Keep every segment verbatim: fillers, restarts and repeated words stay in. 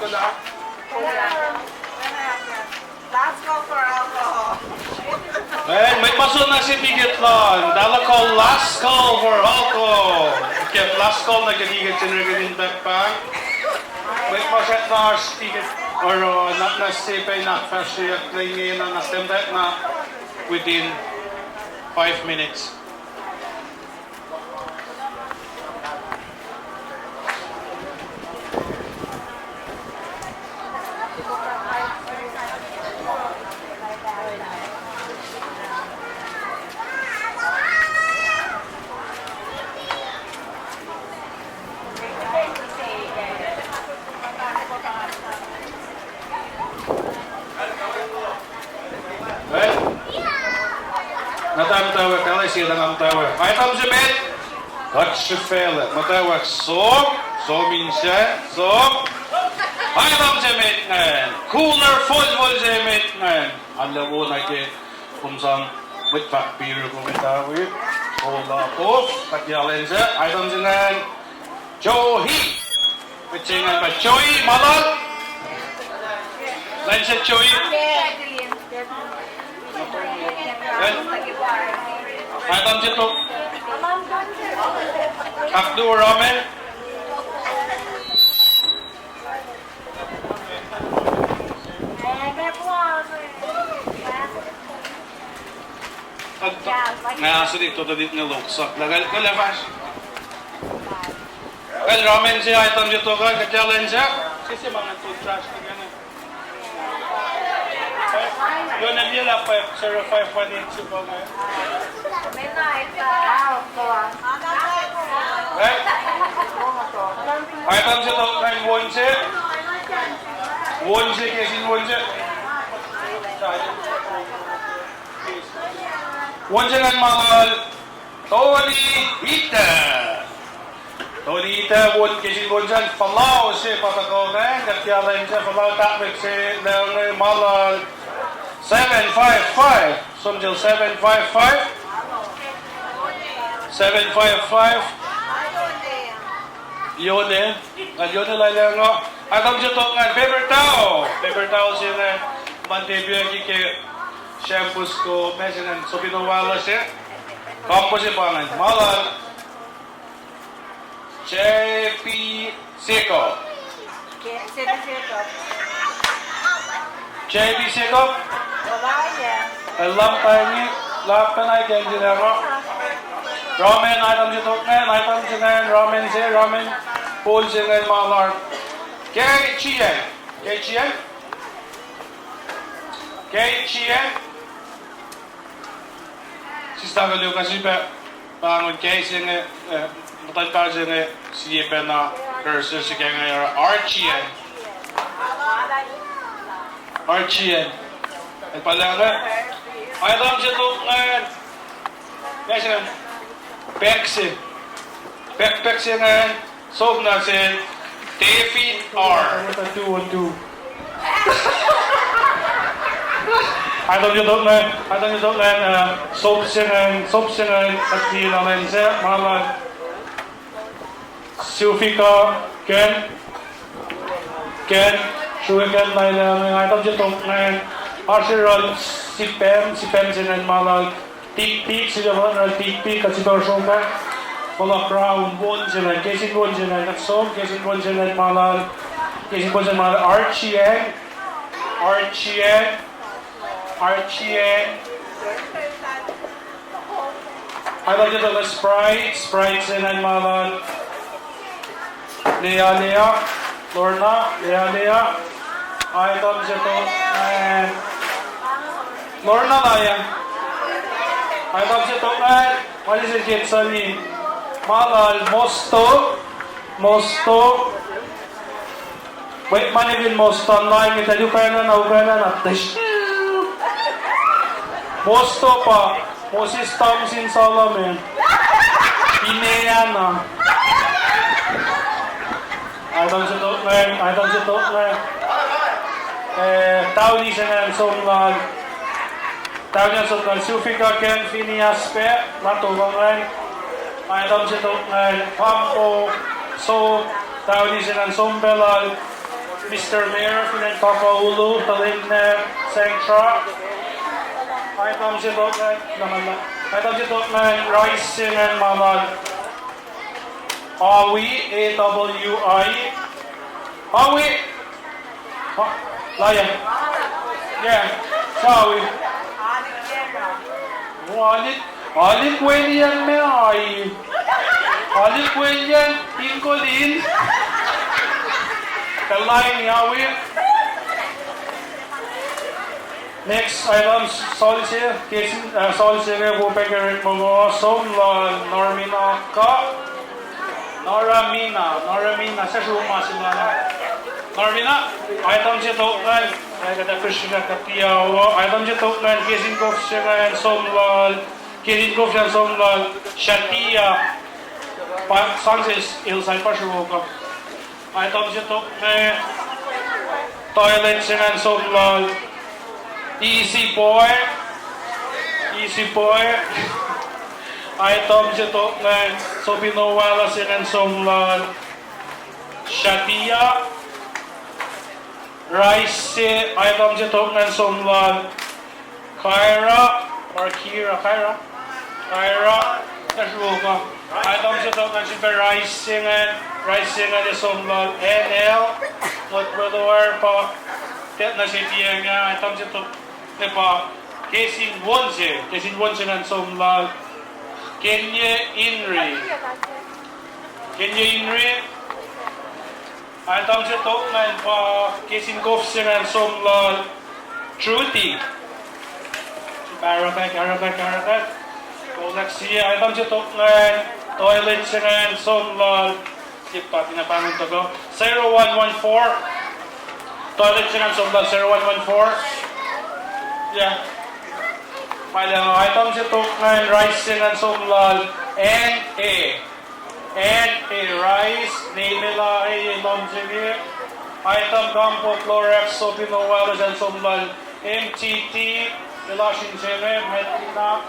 Last call for alcohol. Mwet ma soenna se tiket lal, tala call last call for alcohol. Ke last call nuh ke tiket se nuh ke in back pang. Mwet ma srackna oasr tiket oruh, na, na sepac in ahkfahsryeyuck nuh ingena, na stemta na within five minutes. Nga tuh muhtwacwacack, kalac sie tuh nga muhtwacwacack. Item se met, kuht srihfaclac. Muhtwacwacack som, som inse, som. Item se met ingacn, cooler folfol se met ingacn. Arlac wo nuh ke kom sang mwet fahk piru kom etuh wi. Ola pof, kuht yac lwen se, item se ingacn, Johi. Mwet se ingacn pa Johi, ma lal. Lwen se Johi. Item se tok. Ahkluo ramen. Nga suli toto dit nge loksak lah kal, kal fahsr. Kal ramen se, item se tok, kal kuht yac lwen se. Sise ma ngan toothbrush nuh ke na. Yona liye lah five zero five one eight se pa nga. Item se tok ingacn won se. Won se, kesin won se. Won se ingacn ma lal Tony Ita. Tony Ita, won, kesin won se ingacn, folau se pa tuhkuh ingacn, kuht yac lwen se, folau tahkmek se, lah inge ma lal seven five five, som sel seven five five. Seven five five. Yone, nga Yone lah inge. Item se tok ingacn paper towel. Paper towel se ingacn, Monday piyucki ke shampoo ko ma se ingacn, sopino wal se. Kampo se pa ingacn, ma lal J P Seko. J P Seko. Elam taingi, lapena ken dinero. Ramen, item se tok ingacn, item se ingacn, ramen se, ramen bowl se ingacn ma lal K G N. K G N. K G N. Sista Kaluka, srihpac pahngon ke se inge, eh, muhtuhn pahol se inge, sie pacna, curse se ke inge, R G N. R G N. El pa lah inge. Item se tok ingacn. Ke se ingacn. Back se. Back, back se ingacn. Som nuh sel David R. Two oh two. Item se tok ingacn, item se tok ingacn, uh, sop se ingacn, sop se ingacn, kuht liye na lwen se, ma lal Sufika Ken, Ken, Sufika Ken, na lah inge, item se tok ingacn, oasr yohrohl sipem, sipem se ingacn ma lal Tiktik, sifacna tiktik, kuht sifacna sruhmuhn. Fohlohk round won se ingacn, kesin won se ingacn, kuht som, kesin won se ingacn ma lal, kesin won se ingacn ma lal, Archie Ang, Archie Ang, Archie Ang. Item se tok ingacn Sprite, Sprite se ingacn ma lal. Lea, Lea, Lorna, Lea, Lea. Item se tok ingacn. Lorna, Lea. Item se tok ingacn. Mali se ke sani. Ma lal Mosto, Mosto. Mwet ma nihkihn Mosto an lain nge tuh Ukraina na, Ukraina na, tish. Mosto pa Moses Thompson Solomon. Pineana. Item se tok ingacn, item se tok ingacn. Eh, Taunis ingacn som lal. Taunis ingacn som lal Sufika Ken Phineas Pe, Lato Vangan. Item se tok ingacn, Pampo, so, Taunis ingacn som pac lal. Mister Mayor, fin acn Papa Ulu, Helena Central. Item se tok ingacn, na, na, na. Item se tok ingacn, rice se ingacn ma lal Awi, A W I. Awi. Ha, laya. Yeah. Sawi. Alit, alit wenian me ai. Alit wenian in kolin. Kalai ni Awi. Next item, sol se, kesin, uh, sol se ke wo pekere mongo som lal Normina ka. Noramina, Noramina, sesr u ma sin lal. Noramina, item se tok ingacn, eh, kata Christian ka tia wo, item se tok ingacn, kesin kof se ingacn som lal, kesin kof se ingacn som lal, Shatia, pa, sang se el sai pa sruoka. Item se tok inge, toilet se ingacn som lal Easy Boy. Easy Boy. Item se tok inge, sopin oala se ingacn som lal Shatia. Rice se, item se tok ingacn som lal Kyra, or Kira, Kyra. Kyra, na sruoka. Item se tok ingacn sifilpac rice se ingacn, rice se ingacn som lal N L, not well aware pa, tet na se tiac inge, item se tok inge pa, kesin won se, kesin won se ingacn som lal Kenye Inri. Kenye Inri. Item se tok ingacn pa kesin kof se ingacn som lal Trudy. Parakat, parakat, parakat. Kolak sie, item se tok ingacn, toilet se ingacn som lal. Sip pa tina pangun tok. Zero one one four. Toilet se ingacn som lal zero one one four. Yeah. Pwacye, item se tok ingacn, rice se ingacn som lal N A. N A rice, name la e ye lom se inge. Item kampo Clorox, sopin oala se ingacn som lal M T T, elashin se inge, Medina.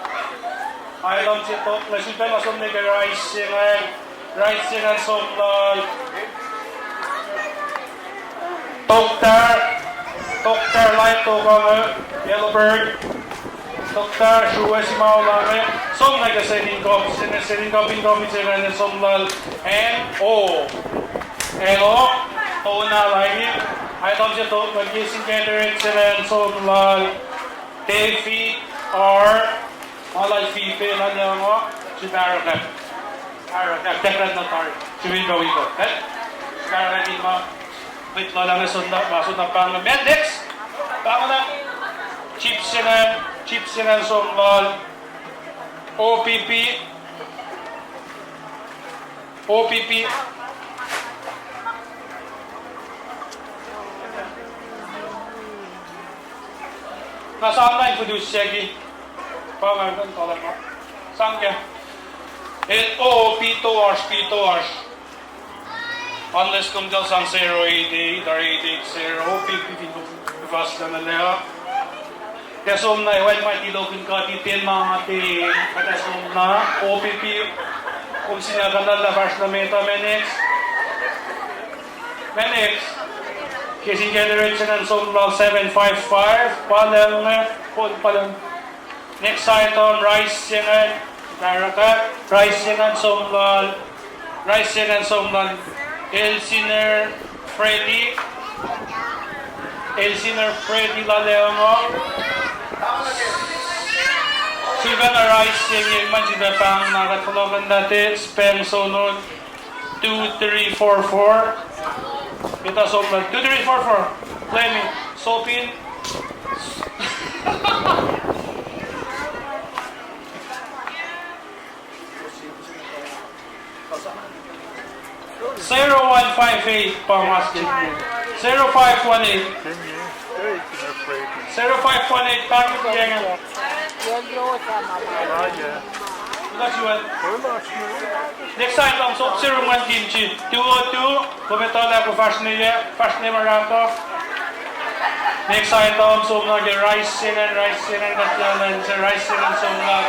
Item se tok, na sifilpac na som nuh ke rice se ingacn, rice se ingacn som lal Doctor, Doctor Light Tokang, Yellowbird. Doctor Shrue Simaulange, som nuh ke senin kop, senin kop in kop se ingacn som lal N O. N O, Tona Laini, item se tok, nuh ke sin candidate se ingacn som lal David R. Ma lal Fipe Laneongo, si parakat. Parakat, tekrat na tari. Si win pa win pa. Eh? Parakat in ma. Wait, lal ange sonna, ma sonna pang. Met next. Pang na. Chips se ingacn, chips se ingacn som lal O P P. O P P. Na sang na introduce-i. Pa nga kan tala ma. Sang ke. L O P toasr, P toasr. Unless kom tel sang zero eight eight or eight eight zero, P P T fast na lea. Ke som na ewan ma tilokun kati ten ma te, kata som na, O P P, kom sina kanal na fast na meta minutes. Minutes. Kesin candidate se ingacn som lal seven five five, paleng, eh, pon paleng. Next item, rice se ingacn, America, rice se ingacn som lal, rice se ingacn som lal, Elsiner Freddy, Elsiner Freddy Laleongo. Sulfana rice se inge, man sifilpac pahng na kuht fohlohkihn that is, pahng sonol. Two three four four. Ita som lal. Two three four four. Claim it. Sopin. Zero one five eight, pa mas ke. Zero five one eight. Zero five one eight, pa ke. Next item, som se ru ngan kimchi. Two oh two, kom etuh lah kom fahsr ne ye, fahsr ne Morocco. Next item, som nuh ke rice se ingacn, rice se ingacn, kuht elan se rice se ingacn, som nuh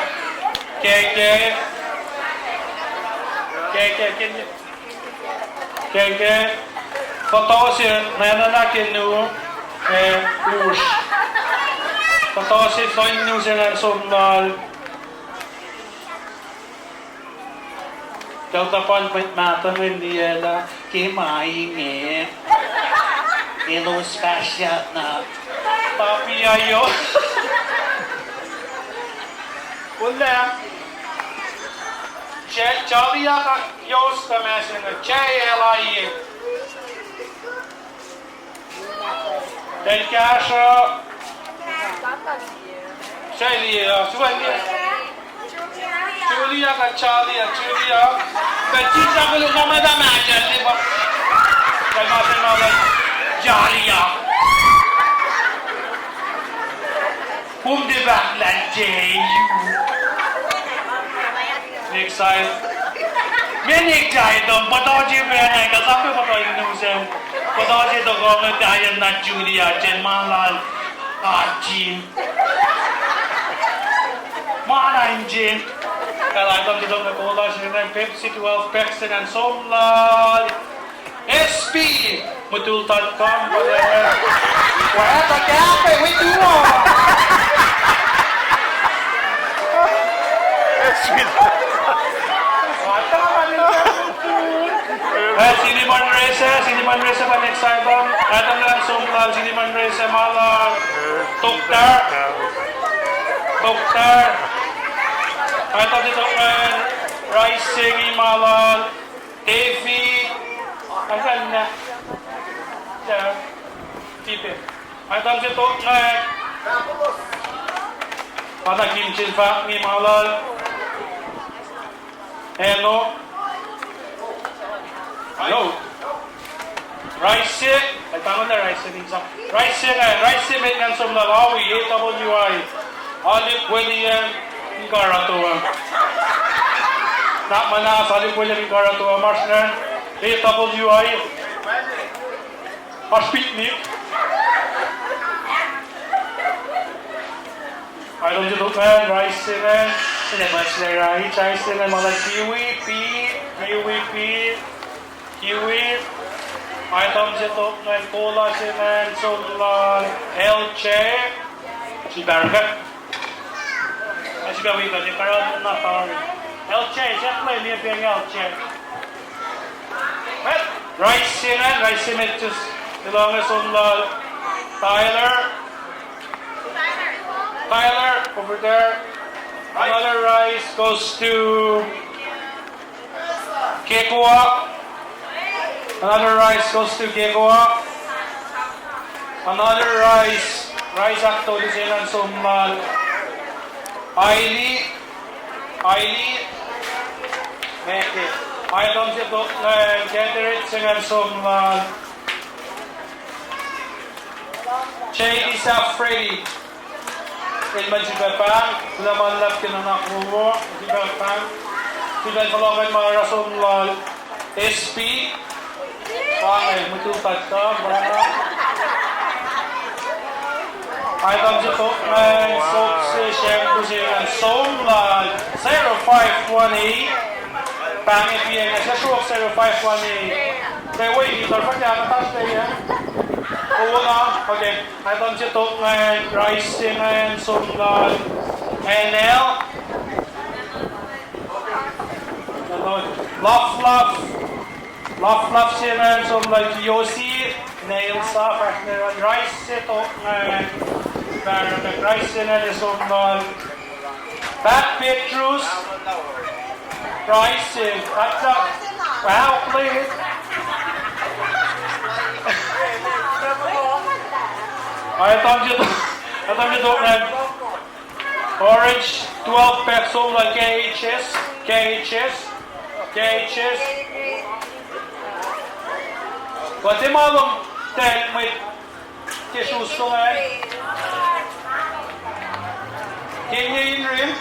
ke, ke, ke, ke, ke, ke, ke. Fototo se nwe nuhnak in nu, eh, us. Fototo se fohn nu se ngan som lal. Eltahl pa mwet mahtuh ngan liyacl ah, ke ma inge. Elos fahsr na. Papi ayo. Ullac. Charlie ah ka yos ta ma se na. J L I A. Eltahl kahsruh. Sel liye, uh, suwacn liye. Julia kuh Charlie, uh, Julia. Kuh Julia kuh Lukama ta ma Charlie pa. Kuh ma se ma Julia. Kom tiac pahklah J U. Next slide. Mwe next slide, um, fototo se pacna, kuh sahp fototo in nuh sel. Fototo se tohkoh inge, tayen na Julia, jen ma lal. Arjin. Ma na injin. Kuh item se tohkoh, kola se ingacn, Pepsi twelve pack se ingacn som lal. S P, mutul dot com, wacta kape, we do. Eh, Siliman Rese, Siliman Rese pa next item. Item na som lal Siliman Rese ma lal. Toktar. Toktar. Item se tohkoh, rice se inge ma lal. David, angan na. Ya, tipe. Item se tohkoh ingacn. Pahpah Kim Jin fahk inge ma lal. Eno. Eno. Rice se, ac tangohna rice se, rice se ingacn, rice se met ingacn som lal Awi, A W I. Alip William Ingaratuwa. Na muhnahs Alip William Ingaratuwa, masr ingacn, A W I. Oasr picnic. Item se tohkoh ingacn, rice se ingacn, in a much le rice, rice se ingacn, ma lal Kiwi P, Kiwi P, Kiwi. Item se tohkoh ingacn, kola se ingacn, som lal L J. Srihpac pac. Ac srihpac wi kuht in karihngihn na tari. L J, siyuck lah liye pacng L J. Rice se ingacn, rice se met, just elange som lal Tyler. Tyler, over there. Another rice goes to Kekua. Another rice goes to Kekua. Another rice. Rice ahktolu se ingacn som lal Aili. Aili. Meke. Item se tohkoh ingacn, catering se ingacn som lal J D Safredi. El ma srihpac pahng, kuloh ma luhlahp ke nuhnak wowo, srihpac pahng. Srihpac fohlohkohn ma oruh som lal S P. Pa inge, mutul dot com, pa inge. Item se tohkoh ingacn, soko se sacnku se ingacn som lal zero five one eight. Pahng e piac na sesruok zero five one eight. Ke wei ni tor fahk ya na taste ya. Owo na, okay. Item se tohkoh ingacn, rice se ingacn som lal N L. Laflaf. Laflaf se ingacn som lal Kiyosi. Nail sa, fahk na rice se tohkoh ingacn. Rice se ingacn som lal Pat Petrus. Rice se, atla, wow, play it. Item se, item se tohkoh ingacn. Orange twelve pack som lal K H S, K H S, K H S. Kuht tiac ma lom tacl mwet ke srus lom an. Kenye Inrim.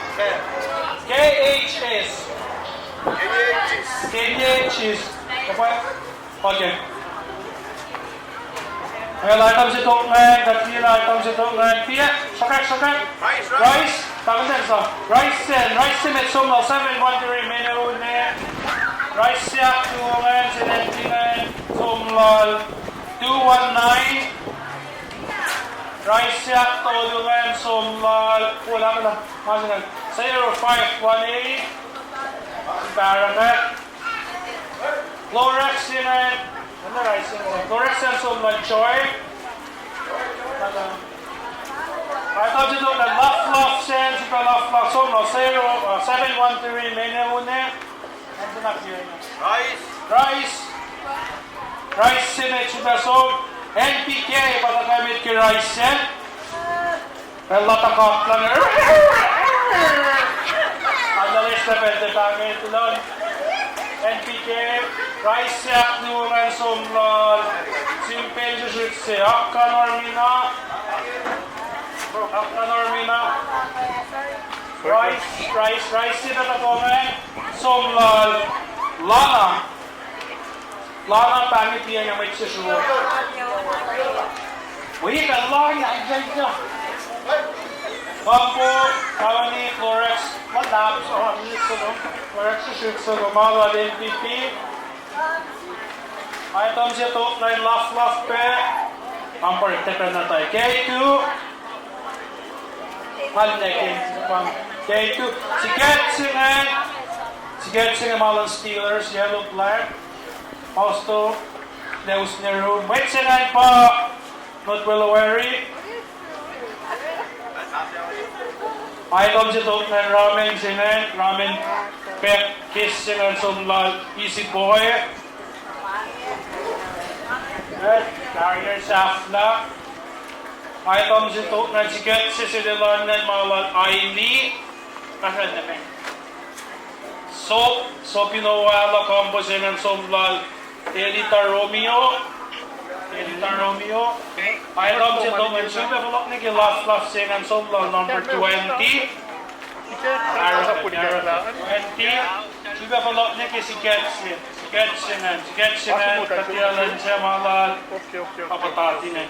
K H S. Kenye Chis. Okay. Well, item se tohkoh ingacn, kuht liye lah item se tohkoh ingacn. Tiac, sruhkwack, sruhkwack. Rice, tamuhlwel sa. Rice se, rice se met som lal seven one three Mene Une. Rice se ahkluo ingacn, se nenti ingacn, som lal two one nine. Rice se ahktolu ingacn, som lal, oh, lah, lah, ma se ingacn, zero five one eight. Parange. Clorox se ingacn, Clorox se ingacn, som lal Joy. Atom se tok ingacn, Love Love se, sifilpac Love Love, som lal zero, uh, seven one three, Mene Une. Rice. Rice se met sifilpac som. N P K, pa tuhkuh met ke Rice se. Pacl la tuhkuh lah. Arlac eis na pacl tuh pahngon N P K, Rice se ahkluo ingacn, som lal. Simple srihsrihk se, Akkan Ormina. Akkan Ormina. Rice, Rice, Rice se pacl tuhkuh ingacn, som lal. Lana. Lana, pahngon tiac mwet se sruok. Wi pacl Lana, ya, ya. Pampo, Tawani, Clorox, ma laps, oh, Clorox srihsrihk se, ma lal N P P. Atom se tok ingacn, Love Love pac. Am pwacr tiac pacna tari. K two. K two. Sikacn se ingacn. Sikacn se ingacn ma lal Steelers, yellow black. Fausto, Leus Neru. Mwet se ingacn pa Not Willow Harry. Atom se tok ingacn, ramen se ingacn, ramen pack case se ingacn, som lal Easy Boy. Eh, Carrier sahflah. Atom se tok ingacn, sikacn se, se lwelah ingacn ma lal Aili. Kahsrwel nuh me. Sop, sop in oaclah, combo se ingacn, som lal Elita Romeo. Elita Romeo. Atom se tok ingacn, sifilpac fohlohk nuh ke Love Love se ingacn, som lal number twenty. Twenty. Sifilpac fohlohk nuh ke sikacn se. Sikacn se ingacn, sikacn se ingacn, kuhtiac lwen se ma lal Papa Tati inge.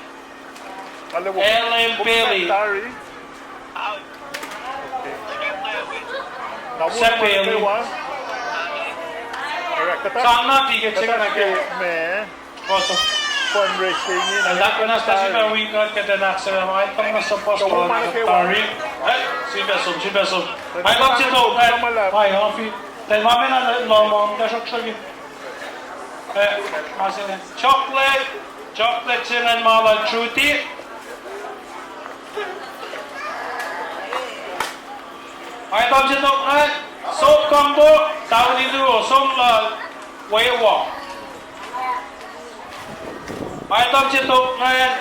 Ellen Bailey. Sep Bailey. Sang na ticket se ingacn ke. Awesome. Fundraising in. Eltahl na sifilpac wi kuht ke ten ahksalah ma, eltahl na support tari. Eh, sifilpac som, sifilpac som. Eltahl se tok, eh, ai, afi. Ten ma mena lohm, kasrok sroki. Eh, ma se inge. Chocolate, chocolate se ingacn ma lal Trudy. Atom se tok ingacn, sop combo, taulilu, som lal Wewa. Atom se tok ingacn,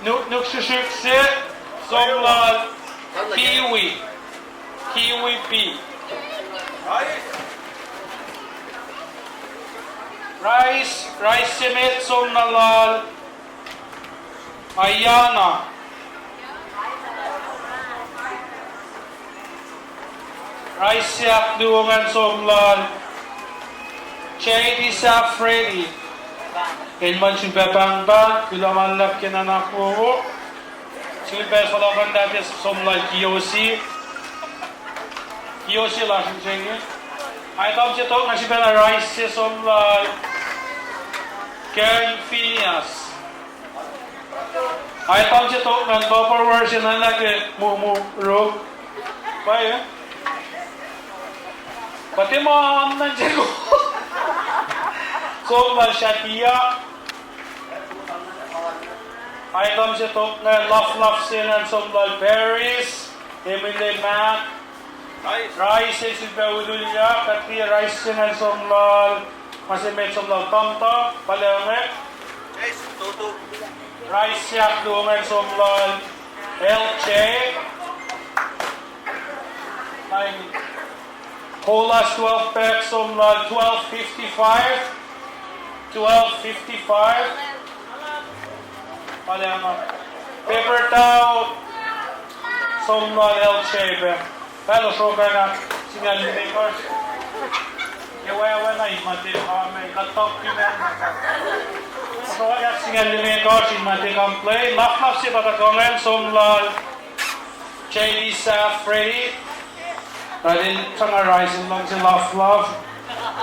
nuk, nuk srihsrihk se, som lal Kiwi, Kiwi P. Rice, rice se met, som na lal Ayana. Rice se ahkluo ingacn, som lal J D Safredi. Enenuh in sifilpac pahngpahng, kuloh ma luhlahp ke nuhnak wowo. Sifilpac fohlohkihn that is som lal Kiyoshi. Kiyoshi lasr in se inge. Atom se tok ingacn sifilpac na rice se, som lal Ken Phineas. Atom se tok ingacn, Tupperware se na lah ke mumu ruk. Pwacye. Kuht tiac ma oan nuh se ko. Som lal Shatia. Atom se tok ingacn, laflaf se ingacn, som lal Paris, Emily Mac. Rice se sifilpac ululyak, kuht tiac rice se ingacn som lal, ma se met som lal Tomtom, Palenge. Rice se ahkluo ingacn som lal L J. Kolas twelve pack som lal twelve fifty-five. Twelve fifty-five. Palenga. Paper towel som lal L J pac. Pacl srokwack singucul limekohsr. Ewa ewa na in ma tiac, amen. Kuht top limekohsr. Srokwack singucul limekohsr in ma tiac complain. Laflaf se pa tuhkuh ingacn som lal J D Safredi. Eltahl summarize in luhngse laflaf.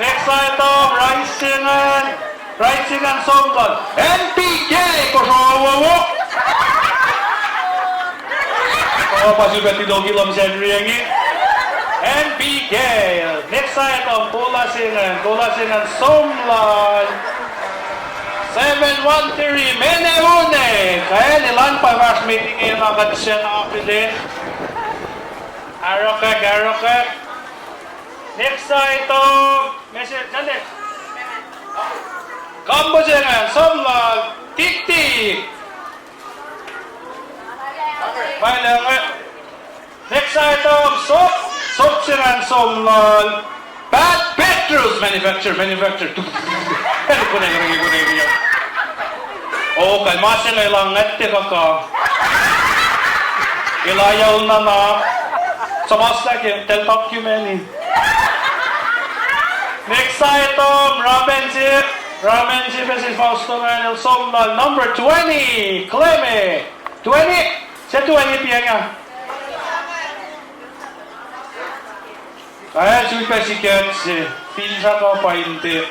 Next item, Rising and, Rising and Somlal. N P K, kosro wowo. Kowos pa sulpac tiloki lom Sacnri inge. N P K. Next item, Kola Singan, Kola Singan Somlal. Seven one three, Mene Une. Kael elan pa fahsr met inge na kuht sacna apile. Arokak, arokak. Next item, message, Sunday. Kambo Singan Somlal, Tiktik. Next item, Sop, Sop Singan Somlal. Pat Petrus, manufacture, manufacture. O, kalmac se inge elan ngetke kaka. Elan yaul na na. Suhmuhslah ke, tel document in. Next item, Ramenship. Ramenship, Missus Fausto Nganel Somlal, number twenty, Kleme. Twenty, se twenty pianga. Kael sulpac sikyak se, finsrak uh pa in tiac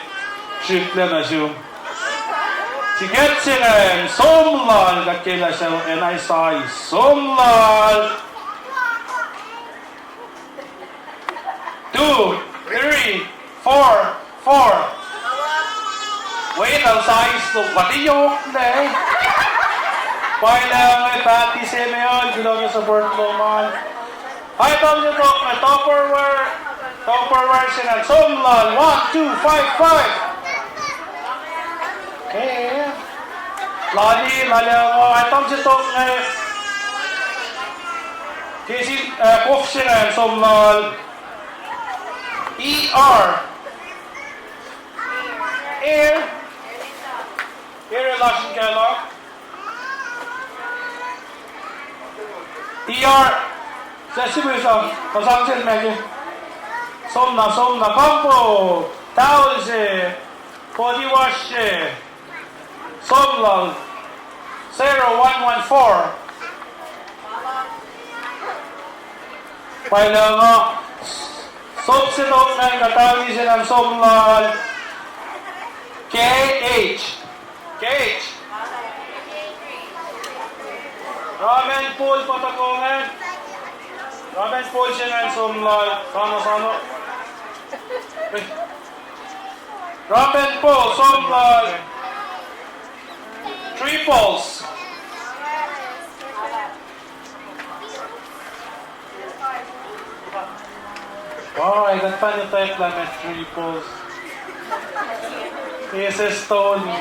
srihklac nuh sum. Sikyak se ingacn, Somlal, kuht ke lah sel N I S I, Somlal. Two, three, four, four. Wait, I'll size to. What do you want, eh? Pwacye lah inge, Patty Simeon, kuloh ke support lom an. Item se tok inge, Tupperware, Tupperware se ingacn, Somlal, one, two, five, five. Eh, lali, lali, uh, item se tok inge. Kesin, eh, kof se ingacn, Somlal. E R. Air. Air lasr in kacluh. E R. Sesi mesa, pasang sel magi. Somna, somna, kampo. Towel se. Body wash se. Somlal, zero one one four. Pwacye lah nga, sop se tok ingacn, kuht tali se ingacn Somlal. K H. K H. Ramen Paul Patakongan. Ramen Paul se ingacn Somlal. Sana, sana. Ramen Paul, Somlal. Triples. Pwacye, kuht fahsr nuh met triples. Aces tolu.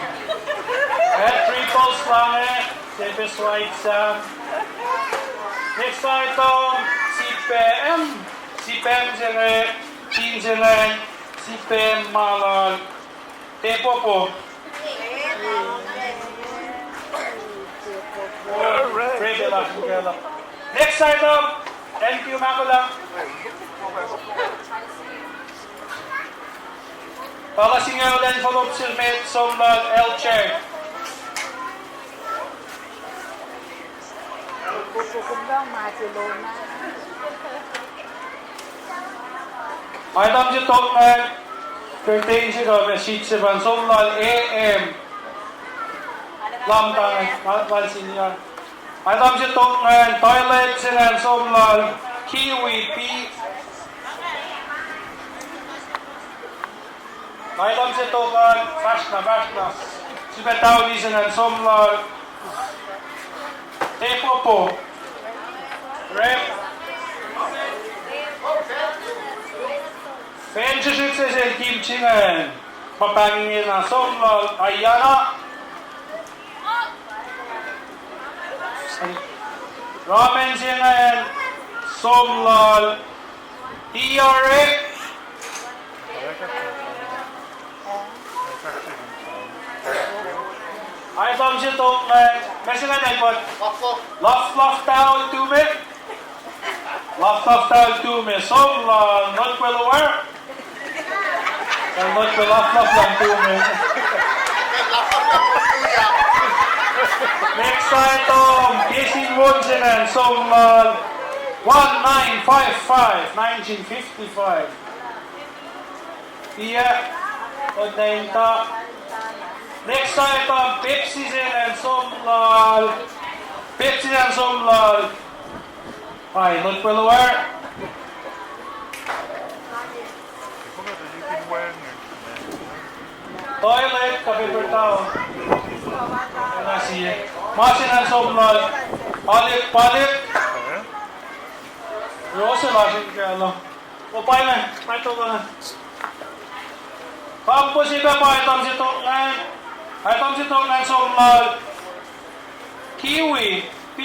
Eh, triples lah inge, Davis White Sam. Next item, C P M. C P M se inge, team se inge, C P M ma lal. Tepopo. Praise the Lord. Next item, N Q Makula. Tala singucul envelope se met, som lal L J. Atam se tok ingacn, curtain se kuh ma sheet se pa ingacn, som lal A M. Lamtang, lal senior. Atam se tok ingacn, toilet se ingacn, som lal Kiwi P. Atam se tok an, fahsr na, fahsr na. Sipa tauli se ingacn, som lal Tepopo. Rep. Fan srihsrihk se sel Kim se ingacn, ma pahng ingena, som lal Ayana. Ramen se ingacn, som lal T R A. Atam se tok ingacn, ma se ingacn, Aipot. Laf, laf, tao, tume. Laf, laf, tao, tume. Som lal Notweluar. Lal Notwe, laf, laf, tao, tume. Next item, kesin won se ingacn, som lal one nine five five, nineteen fifty-five. Tiac, on name ta. Next item, Pepsi se ingacn, som lal. Pepsi se ingacn, som lal. Ai, Notweluar. Toilet kuh paper towel. Na sie. Ma se ingacn, som lal Alik Palik. Rose lasr in kacl. O, pwacyena, pwacyena tok an. Kampo se pac pa atam se tok ingacn. Atam se tok ingacn, som lal Kiwi P.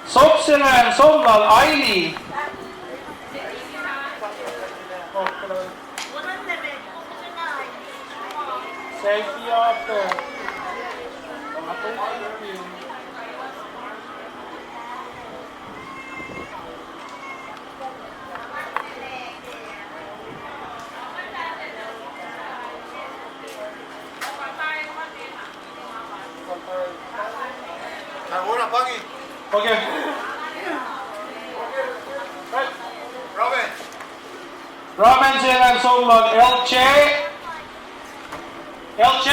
Sop se ingacn, som lal Aili. Selfie after. Okay. Ramen. Ramen se ingacn, som lal L J. L J.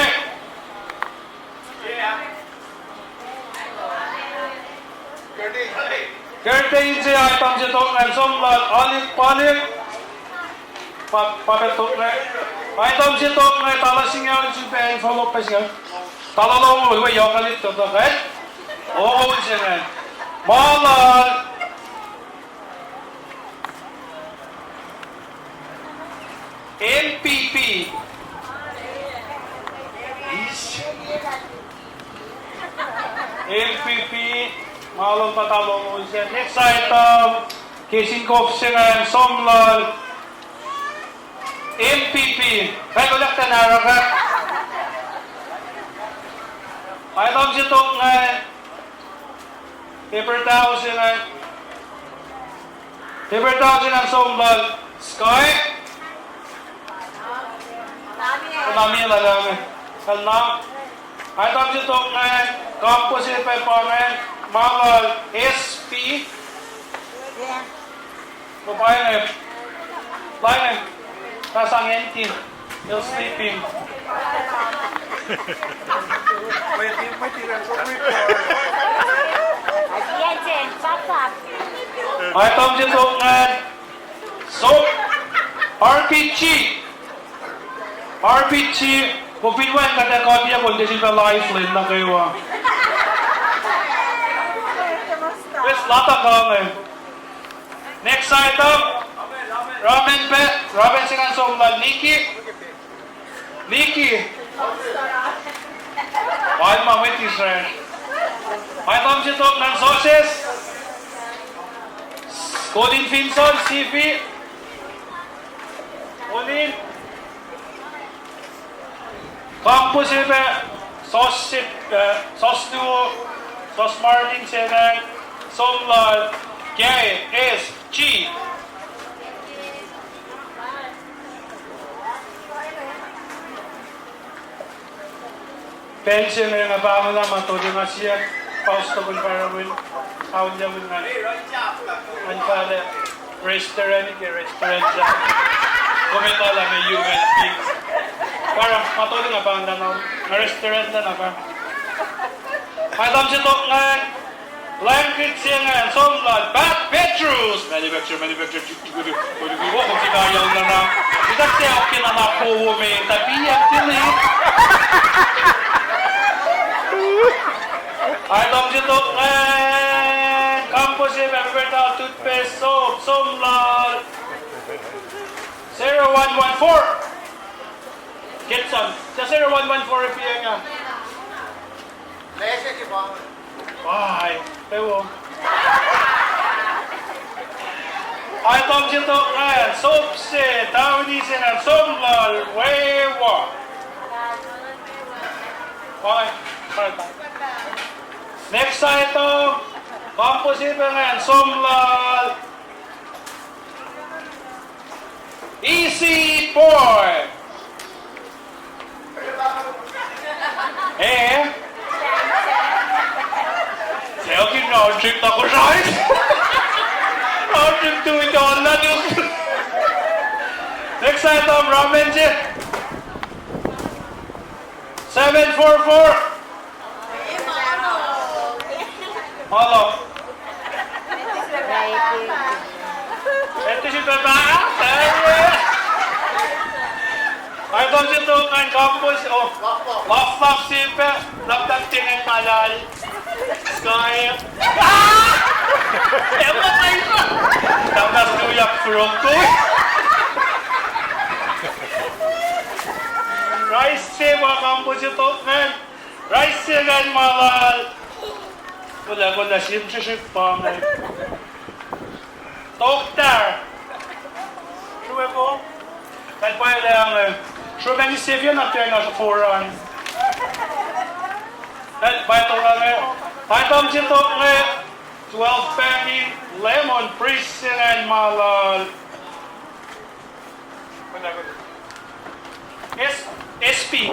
Curtain se, atam se tok ingacn, som lal Alik Palik. Pa, pa pac tok ingacn. Atam se tok ingacn, tala singucul, sifilpac envelope pac singucul. Tala longoul, we yohk alit tok ingacn. Longoul se ingacn. Ma lal M P P. M P P. Ma lal, pa tala longoul se. Next item, kesin kof se ingacn, som lal M P P. Kalmac kolak tuh nahrack. Atam se tok ingacn, paper towel se ingacn. Paper towel se ingacn, som lal Sky. Konami lal inge. Kalmac. Atam se tok ingacn, kampo se pac pa ingacn, ma lal S P. Kom pa inge. Lain, na sang anti. You're sleeping. Atam se tok ingacn. So, R P G. R P G. Kom fin wacngihn kuht ac kuh tiac kol ke sifilpac lifeline nuh kwewa. Wes lata kuh inge. Next item. Ramen pac, ramen se ingacn som lal Nikki. Nikki. Wal ma mwet Israel. Item se tok ingacn sauces. Colin Finson, C V. Colin. Kampo se pac, sauce se, eh, sauce luo, sauce marlin se ingacn, som lal K S G. Pacl se inge nga pahngona ma tolu nga siyuck, paus tokun paramwin, aulyamun nga, ngan fahla restaurant ke restaurant sa. Kom etuh lah meac human beings. Param, ma tolu nga pahngona, nga restaurant na pa. Atom se tok ingacn, langkit se ingacn, som lal Pat Petrus. Manufacture, manufacture, tu, tu, tu, tu, tu, tu, oh, kom sika yau na na. Ita se okay na na po wo me, tapi ya tili. Atom se tok ingacn, kampo se, Paper Towel, toothpaste, soap, som lal zero one one four. Get some. Sa zero one one four ip iyacng ah. Bye. Pewo. Atom se tok ingacn, soap se, towel se ingacn, som lal Wewa. Bye. Bye. Next item, kampo se pa ingacn, som lal Easy boy. Eh? Selkin round trip na Kosrae. Round trip tu ito na tu. Next item, ramen je. Seven four four. Malo. Eti si papa. Atom se tok ingacn kampo se. Oh. Laf laf sipe. Laf laf tingen malal. Sky. Ah! Emma Taisa. Tapas tu yak furokoi. Rice se ma kampo se tok ingacn. Rice se ingacn ma lal. Kulah, kulah, sim srihsrihk pa inge. Toktar. Sruwe ko. Kal paela inge. Sruwe kani sevia na pia na foran. Kal paela tok inge. Item se tok inge. Twelve packing lemon press se ingacn ma lal. S-, S P.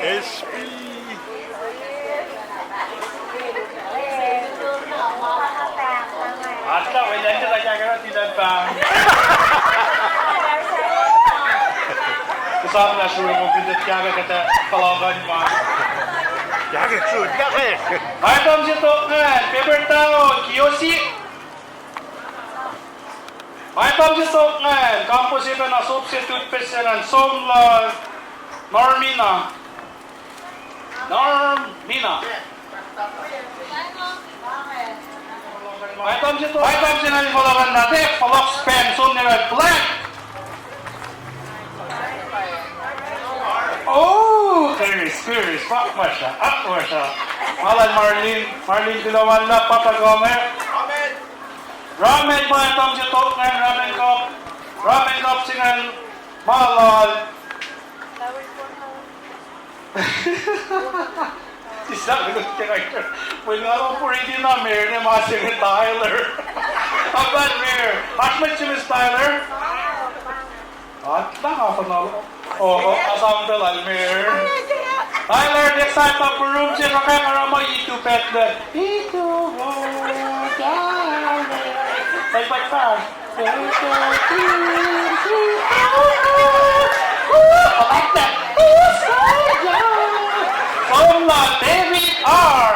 S P. Atla, well, ente lah kahkahna tilan pahng. Kusam na sure mo pindet kahkahna kata palagan ma. Kahkahna sure, kahkahna. Item se tok ingacn, paper towel, kiosi. Item se tok ingacn, kampo se pacna soap se toothpaste se ingacn, som lal Normina. Normina. Item se tok, item se ingacn fohlohk an na tek, fohlohk span, som ne red black. Oh, there is, there is, fuck masha, fuck masha. Ma lal Marlin, Marlin kuloh ma luhlahp, papa kome. Ramen ma item se tok ingacn, ramen cup. Ramen cup se ingacn ma lal. Sislah kuht ke kaitor. Mweyen nga lom puriti na mer ne ma se inge Tyler. Apan mer. Oasr mwet se inge Tyler? Atla nga fana. Oh, oh, asam tuh lal mer. Tyler, next time pa room se sraka ngarama itu pet le. Itu, oh, Tyler. Bye bye, bye. Som lal David R.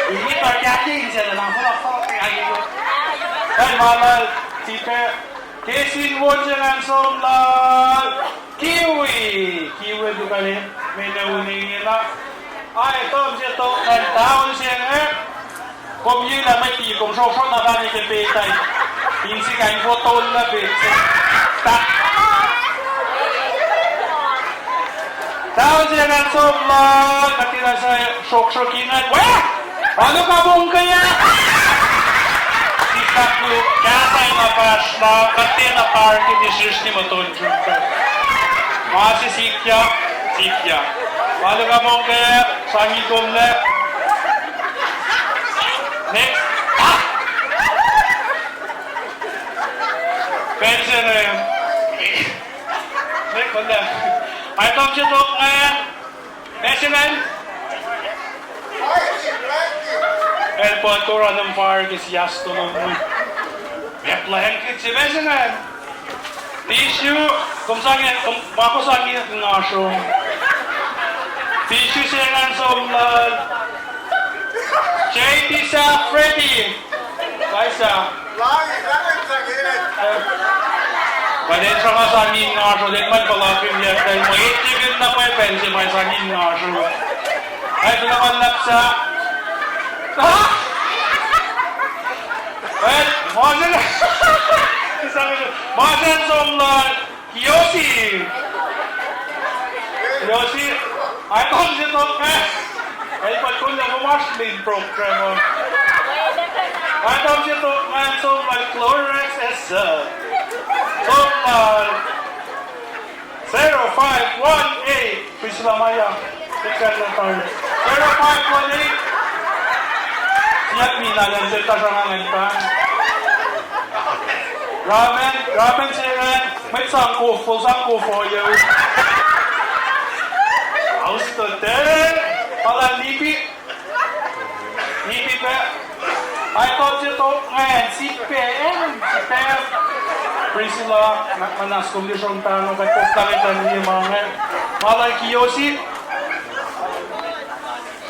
Ini target din siya na lang. Ay, ma lal, sipe. Kesin won se ingacn som lal Kiwi. Kiwi tu kane. Mena uni ngena. Ai, tom se tok ingacn towel se inge. Kom ye lah mati, kom srosro na bani ke petai. Insi kain fotol na pet. Ta-, towel se ingacn som lal, katina sa srosro ingacn. Weh! Alu ka mongkaya? Sislah ku, kahs ai na pahsr na, katina park in isrihsr ni moton. Ma se sikyak, sikyak. Alu ka mongkaya, sangi kom le. Next. Ah! Pension, eh. Next. Item se tok ingacn. Meac se ingacn? El pa Tora Numfar ke siyuck lom. Meac blanket se, meac se ingacn? Tissue, kom sang, kom, ma kom sang in ngasro. Tissue se ingacn som lal. J T Sah Freddy. Kaisa. Pwacye, sruhnga sang in ngasro, let ma puhlakihn yac pacl, mwe eighty-kin na pwacye pacl se ma sang in ngasro. Ai, tuh na ma luhlahp sa. Ah! Pwacye, ma sen, ma sen som lal. Kiyosi. Kiyosi. Item se tok ingacn. El pa kuloh, kom oasr lean program uh. Item se tok ingacn som lal Clorox S. Som lal zero five one eight. Priscilla Maya. Zero five one eight. Siyuck mina lem se tasr angangan pan. Ramen, ramen se ingacn. Mwet sang kof, sang kof oyu. Austo te. Pala nipi. Nipi pac. Item se tok ingacn, sipac, sipac. Priscilla, na, na skom lihsrong tano, kuht kof tangetan liye ma inge. Pala kiyosi.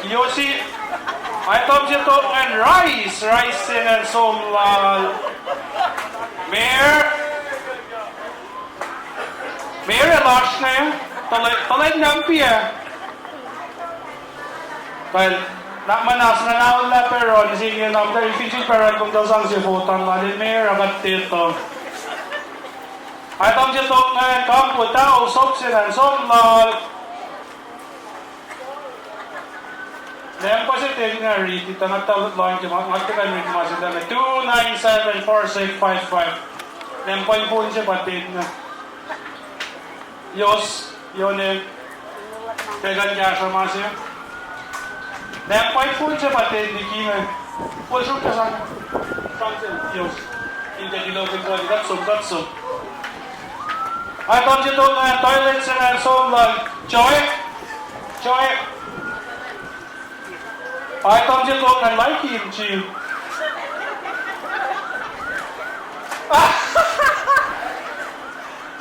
Kiyosi. Item se tok ingacn, rice, rice se ingacn som lal. Mayor. Mayor lasr inge, tuhlihk, tuhlihk nampi ah. Pal, na muhnahs nga na ullac pac run, se inge na muhta ifinsul pac run, kom tuh sang se vote an lal, Mayor, ac kuht tiac tuh. Item se tok ingacn, kampo tao, sop se ingacn som lal. Nampa se ten nga riti, tuh nga tuh lohng ke ma, nga tuh kuh in riti ma se tuh, two nine seven four six five five. Nampa in phone se pa ten nga. Yos, yone. Pegan kahsruh ma se. Nampa in phone se pa ten liki inge. Pol sruhk tuh sang. Sang se, yos. In tuh kilo fin kuht som, kuht som. Item se tok ingacn, toilet se ingacn som lal. Joe. Joe. Item se tok ingacn, life team.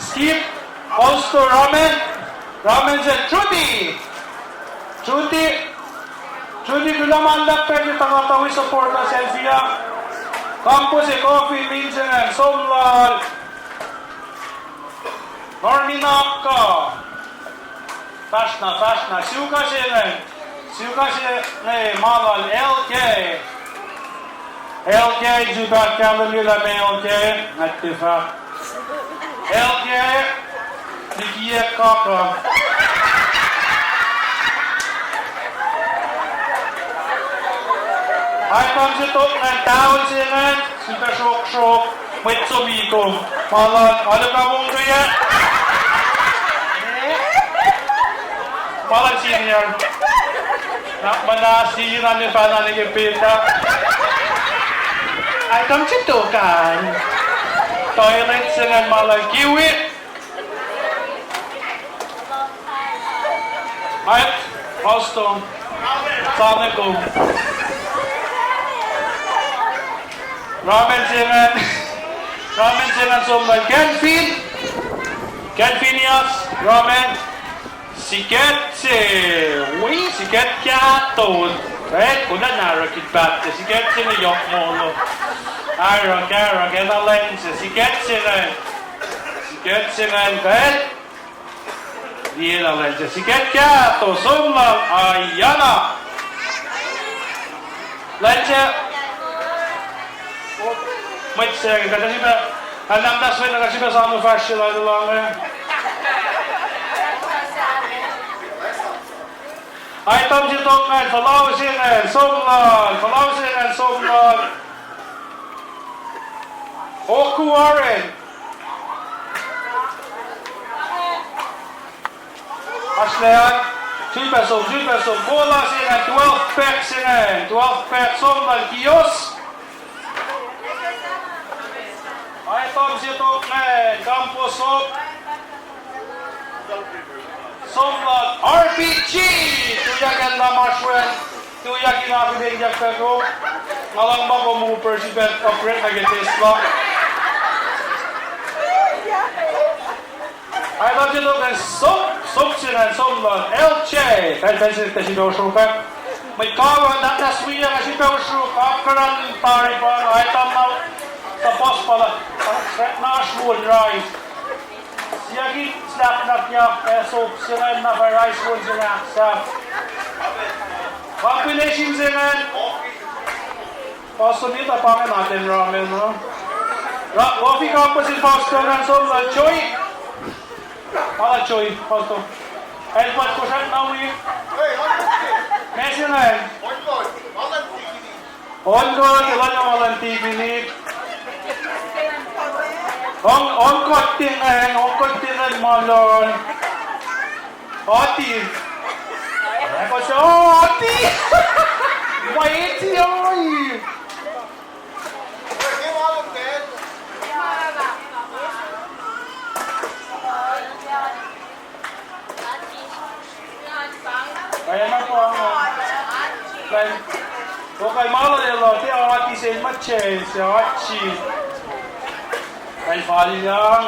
Skip. Also ramen. Ramen se Judy. Judy. Judy, kuloh ma luhlahp pac ke tuhkuh tuh wi support us sel fia. Kampo se coffee, min se ingacn som lal. Norminaka. Fahsr na, fahsr na. Siuka se ingacn. Siuka se inge ma lal L K. L K, sifilpac kahlwem lah meac L K. Nga tiac fahk. L K, likiyac kaka. Item se tok ingacn, towel se ingacn, sifilpac sroksrok. Mwet som iko. Ma lal, alu ka mongkweyac. Ma lal senior. Na muhnahs, senior na nifacna nuh ke peta. Item se tok an. Toilet se ingacn ma lal Kiwi. Ait, Austin. Same kom. Ramen se ingacn. Ramen se ingacn som lal Canfin. Canfinius, ramen. Siket se, wi, siket kahto. Ret, kuloh na oruh kihn paht se, siket se inge yohk molo. Arok, arok, enenuh lwen se, siket se ingacn. Siket se ingacn, ret. Liye na lwen se, siket kahto, som lal Ayana. Lwen se, mwet se, kuht sifilpac, anamtas mwet na kuht sifilpac sang fahsr se lal Ayana. Item se tok ingacn, fuhlao se ingacn, som lal, fuhlao se ingacn, som lal. Oku Warren. Ashley, sifilpac som, sifilpac som. Kola se ingacn, twelve pack se ingacn, twelve pack, som lal Kios. Item se tok ingacn, kampo sop. Som lal R P G, tuyak in lam oasr wen, tuyak in akihlen yakpako. Nga luhngse ma kom upac srihpac upgrade nuh ke Tesla. Ac luhngse tok an sop, sop se ingacn som lal L J, L J se tuh srihpac osrok ah. Mwet kawuck, na, na swiya nga srihpac osrok, apkuhran tari pa, ac tam na, sa puhs pa la, na sruon rais. Siyuck in slahknakyak ac sop se ingacn na fah rais won se ingacn sahp. Compilation se ingacn. Pastor Nita pa ingacn atacn ramen, uh. Ra, Wofi Kamposin pastor ingacn som lal Joy. Ala Joy, pastor. El pa kosrak na wi. Mesin ingacn. On God, elan ma luhn tikinik. On, on God thing, eh, on God thing, eh, ma luhn. Oti. Eh, kose, oti. Mighty, oi. Kaya na pa nga. Kay, o kay ma lal elan, tiac ati se ma che, se ati. Kay fal yang.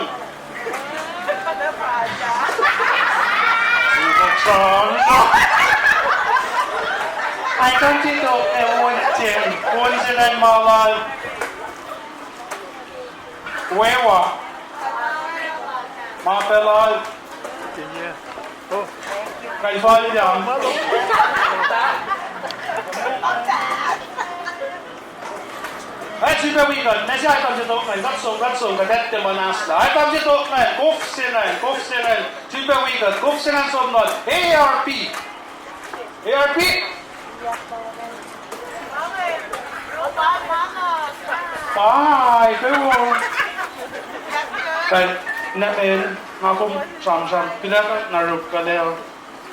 Ai kan ti tok, eh, on se, on se ingacn ma lal. Wewa. Ma pacl lal. Kay fal yang. Ac sifilpac wi kuht, na se item se tok ingacn, kuht som, kuht som, kuht etuh muhnahslah. Item se tok ingacn, kof se ingacn, kof se ingacn. Sifilpac wi kuht, kof se ingacn som lal A R P. A R P. Bye, bye. Kay, na men, nga kom sramsram, pilac na ruk kaleo.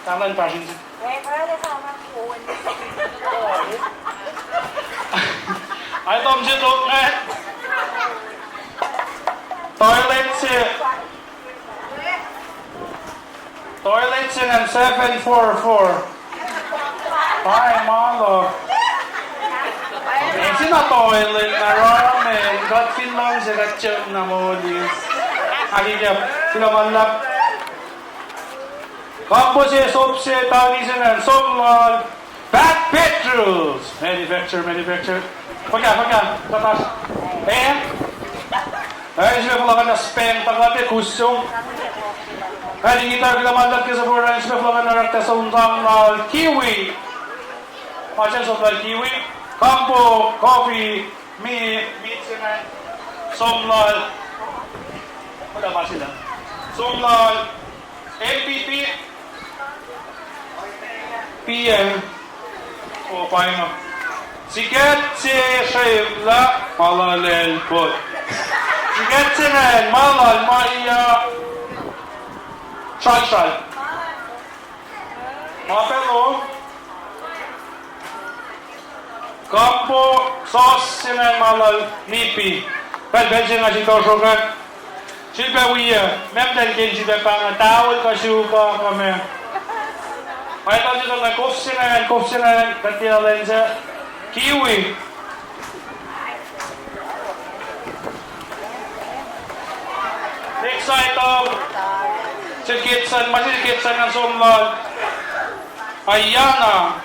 Talan passion. Item se tok ingacn. Toilet se. Toilet se ingacn seven four four. Bye, malo. Ese na toilet na ramen, kuht fin luhngse kuht chok na moli. Aki kep, sila manlap. Kampo se, sop se, tani se ingacn som lal Back Petrus. Manufacture, manufacture. Fuhkah, fuhkah, kuhtasr. Eh? Eh, sifilpac fohlohk na spang, tuhkuh te kusum. Eh, liki tuh kuloh ma luhlahp ke sifilpac fohlohk na orekta som lal Kiwi. Ma se som lal Kiwi. Kampo, Coffee, mi, mi se ingacn. Som lal. Kuhtuh ma sila. Som lal. M P P. P M. O, painga. Sikat se sremla, ma lal Elbot. Sikat se ingacn, ma lal Maia. Sralsral. Ma pacl lom. Kampo sos se ingacn ma lal Nipi. Pacl, pacl se nga sifil tohsrohkak. Sifilpac wi, memtacl ken sifilpac pahngah towel kuh suk uh kuh ma. Item se tok ingacn, kof se ingacn, kof se ingacn, kuht tiac lwen se. Kiwi. Next item. Sel Kitson, ma se Kitson an som lal. Ayana.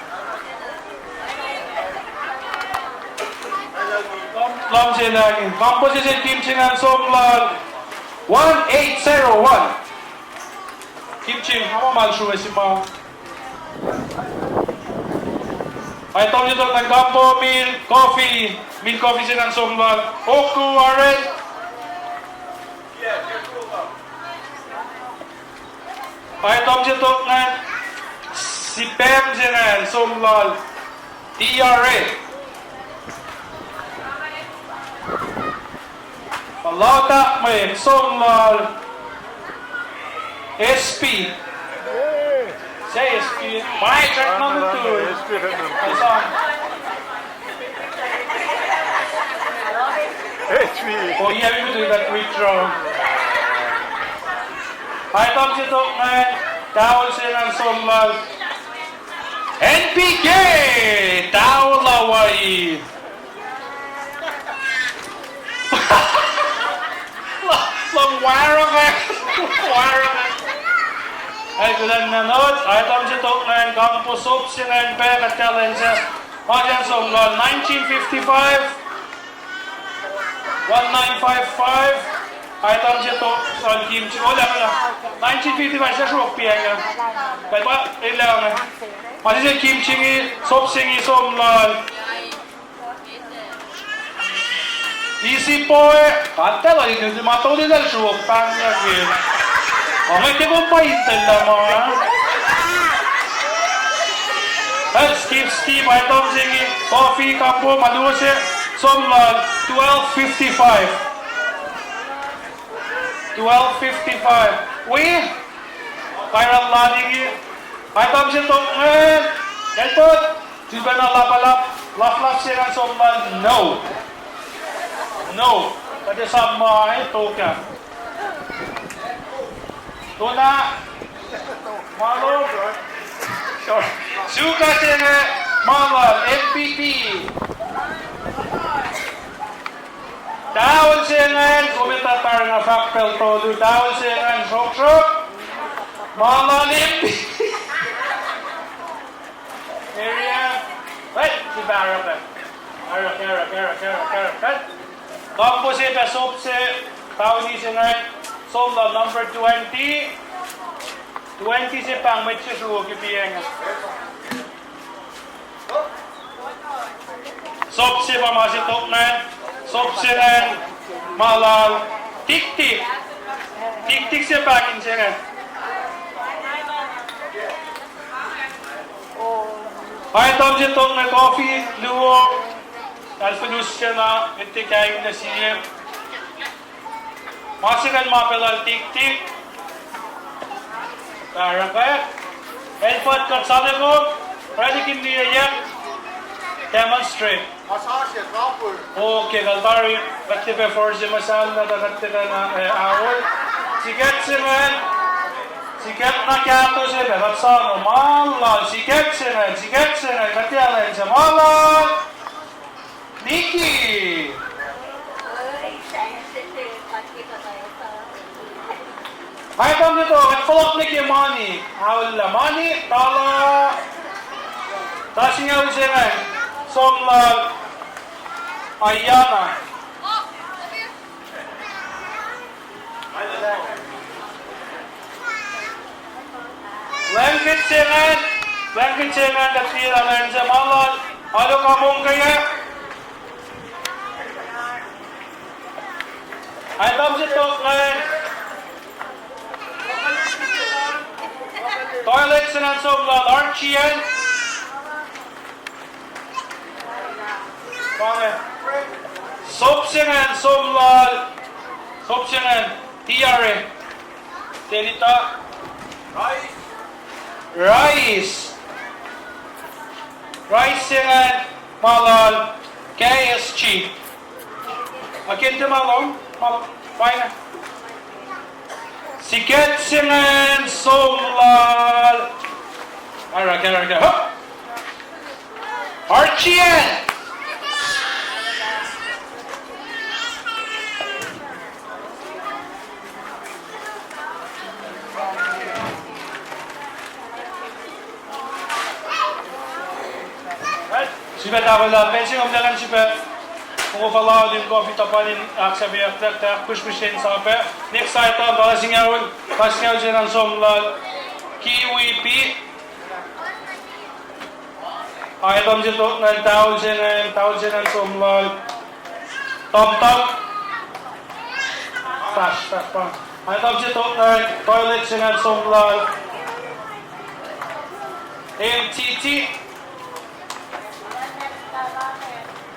Lam se lagi. Kampo se, sel Kim Ching an som lal. One eight zero one. Kim Ching, ama mal sru esi ma. Item se tok ingacn Kampo Mill Coffee, Mill Coffee se ingacn som lal Oku Aren. Item se tok ingacn Sipem se ingacn som lal T R A. Palauta mwe som lal S P. Say S P. Why track number two? H P. Oh, yeah, we do that withdraw. Item se tok ingacn, towel se ingacn som lal N P K, towel Hawaii. Luhng waroka, waroka. Ac kuhlwacng na not, item se tok ingacn, kampo sop se ingacn pac kuht talan se, ma se som lal nineteen fifty-five. One nine five five, item se tok, uh, Kimchi, oh, lah, lah. Nineteen fifty-five, se sruok piang, uh. Kuht pa, eh, lah, uh. Ma se Kimchi inge, sop se inge som lal Easy boy. Kuht talan, ma tolu lal sruok pahng nuh ke. Ac nge te kom pa intel lah ma. Let's give Steve item se inge. Coffee, kampo, ma luo se. Som lal twelve fifty-five. Twelve fifty-five. Wi? Viral lal inge. Item se tok ingacn. Elpot. Sifacna lapalap. Laflaf se ingacn som lal no. No. Kuht esam ma, eh, tok ah. Tuna. Malo. Suka se inge, ma lal M P P. Towel se ingacn, kom etuh tari nga fahk pacl tolu, towel se ingacn sroksrok. Ma lal M P P. Area. Right, sipa arok ah. Arok, arok, arok, arok, arok, right. Kampo se pac sop se, towel se ingacn, som lal number twenty. Twenty se pahng mwet se sruok ke piacng. Sop se pa ma se tok ingacn, sop se ingacn, ma lal, tiktik. Tiktik se pahng in se ingacn. Item se tok inge coffee, luo, alfenus se na, ete kain na sie. Ma se ingacn ma pac lal tiktik. Tari pac. Elpot kuht sale kom, ralikin liye yac. Demonstrate. Okay, kuht tari, kuht tiac pac force muhsahllah, kuht tiac kuh na, eh, aol. Sikuht se ingacn, sikuht na kahto se pac, kuht sano, ma lal, sikuht se ingacn, sikuht se ingacn, kuht tiac lwen se, ma lal. Nikki. Item se tok, kuht fohlohk nuh ke mani. Aollah mani, tala. Tala singucul se ingacn, som lal Ayana. Blanket se ingacn, blanket se ingacn, kuht tiac lwen se, ma lal, alo kamongkac. Item se tok ingacn. Toilet se ingacn som lal Archie an. Pa inge. Sop se ingacn som lal. Sop se ingacn. Tiare. Telita. Rice. Rice se ingacn ma lal K S G. Akin te ma lom, ma fine. Sikuht se ingacn som lal. Arake, arake, ha. Archie an. Sipac tahkolah pacl se inge, kom talan sipac. Kom fohlohkihn coffee tuhpan in ahksahfyeyuck, ahkpihsrpihsrye in sapac. Next item, tala singucul, tala singucul se ingacn som lal Kiwi P. Item se tok ingacn towel se ingacn, towel se ingacn som lal TomTom. Fahsr, fahsr pa. Item se tok ingacn toilet se ingacn som lal M T T.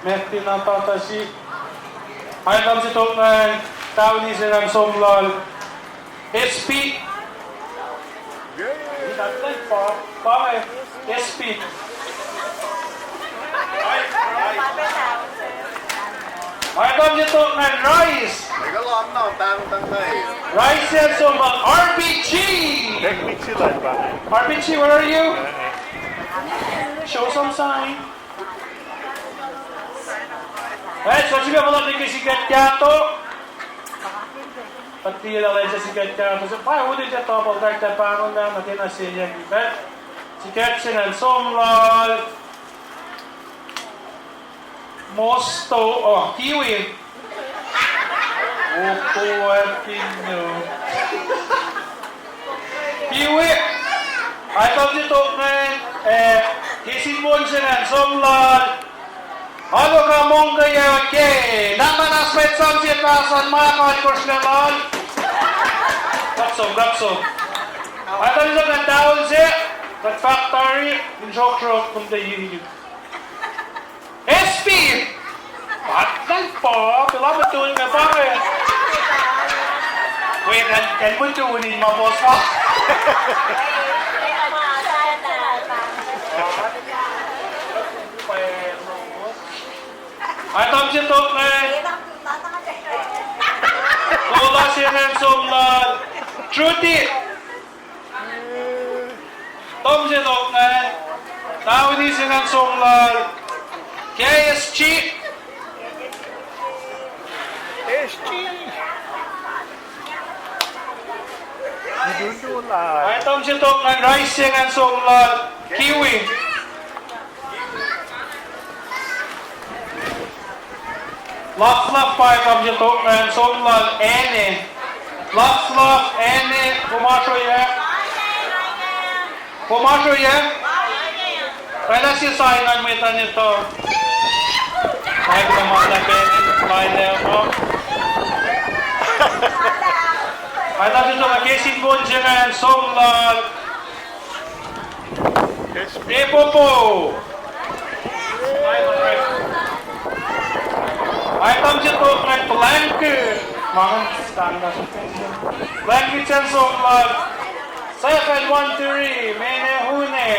Mehti na tata si. Item se tok ingacn towel se ingacn som lal S P. Pa, pa, S P. Item se tok ingacn rice. Ega lam na pahngpahng na. Rice and som lal R P G. R P G, where are you? Show some sign. Right, so sifilpac lal ke sikyak kahto. Pati lal ke sikyak kahto. So pa uti ke double track ta pahngon na, na tiacna siyuck pac. Sikyak se ingacn som lal Mosto, oh, Kiwi. Oko, Kiwi. Kiwi. Ac tahm se tok ingacn, eh, ke sin bon se ingacn som lal Aloka Mongkeyuck. Nuhnak muhnahs mwet sang sie pahsan ma kalkosr lal. Kaksong, kaksong. Ac tahm se tok ingacn taun se, kuht fahk tari, in sroksrok, kom tuh yiyuk. S P! Pat lal pa, pela mutul inge pa inge. Wi, kal, kal mutul in ma boss ma. Ac tahm se tok ingacn. Kola se ingacn som lal Trudy. Tahm se tok ingacn, tauni se ingacn som lal K S G. S G. Ac tahm se tok ingacn, rice se ingacn som lal Kiwi. Laflaf, pa tahm se tok ingacn som lal Anne. Laflaf, Anne, kom asroyac? Kom asroyac? Oraclah sie sign an mwet an etuh. Ac kuh ma lah Anne, lain ac ma. Ac tahm se tok ke sin bon se ingacn som lal Epopo. Ac tahm se tok ingacn Blanket. Ma ingacn standard. Blanket se ingacn som lal seven one three, Mene Hune.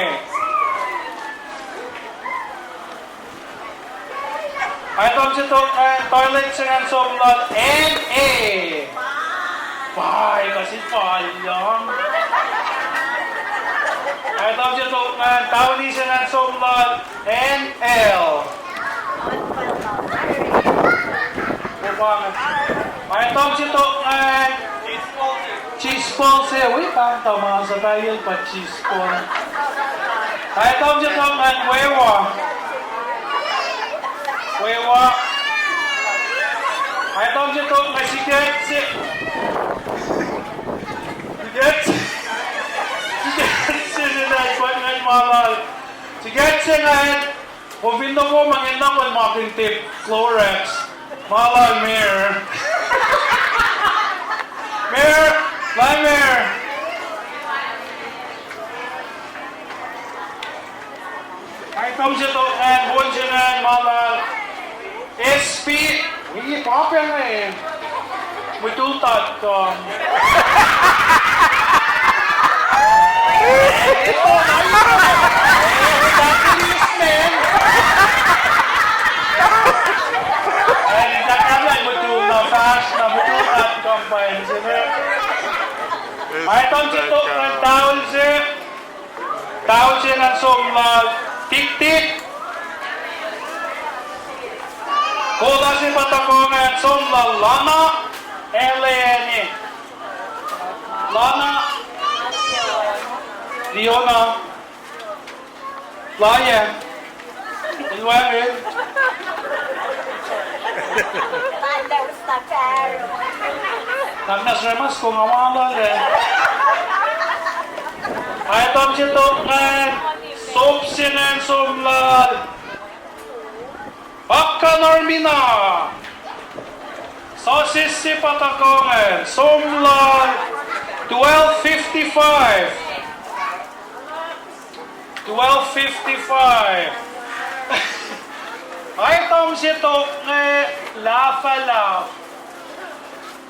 Ac tahm se tok ingacn, toilet se ingacn som lal N A. Pay, kuh sin palyang. Ac tahm se tok ingacn, tauni se ingacn som lal N L. Ac tahm se tok ingacn, Chisbol se, wi, pahng ta ma sa payel pa Chisbol. Ac tahm se tok ingacn Wewa. Wewa. Ac tahm se tok ingacn Siket se. Siket se. Siket se, se na ipwet ingacn ma lal. Siket se ingacn. Kom fin nuh kom ingena, kom makin tape Clorox. Ma lal Mayor. Mayor, lal Mayor. Ac tahm se tok ingacn, bon se ingacn, ma lal S P, wi, pa pacna. Mutul dot com. Ac tahm se tok ingacn taul se. Taul se ingacn som lal Tiktik. Kola se pa tuhkuh ingacn som lal Lana Eleni. Lana. Liona. Laye. Ilwarin. Nahk na sremas ko nga ma lal e. Ac tahm se tok ingacn, sop se ingacn som lal Akkan Armina. Sausage se pa tuhkuh ingacn som lal twelve fifty-five. Twelve fifty-five. Ac tahm se tok inge, Laugh Laugh.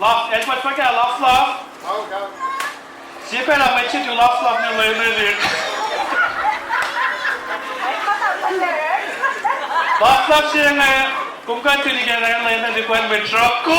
Laugh, el mwet fuhkah, Laugh Laugh? Sie pacl ah mwet se tu Laugh Laugh inge lwelah liki. Laugh Laugh se inge, kom kuh in tuni ke lwelah liki an mwet truck ko.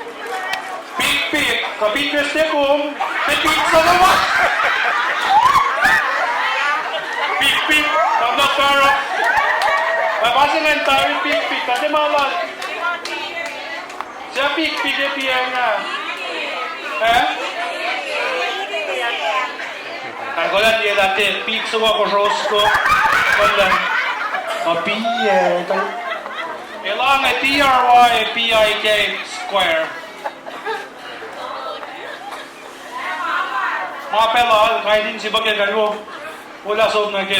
Pik pik, kuh pik pik se kom, pik pik se kom. Pik pik, kom na karo. Ma pa se ingacn tari pik pik, kuh se ma lal. Sia pik pik e piacng ah. Eh? Kalkulah tiac lah tiac pik se ma kosro sko. Kalkulah. Ma piac. Elange T R Y, P I K, Choir. Ma pacl lal, kain in sipake kalwo. Olah som nuh ke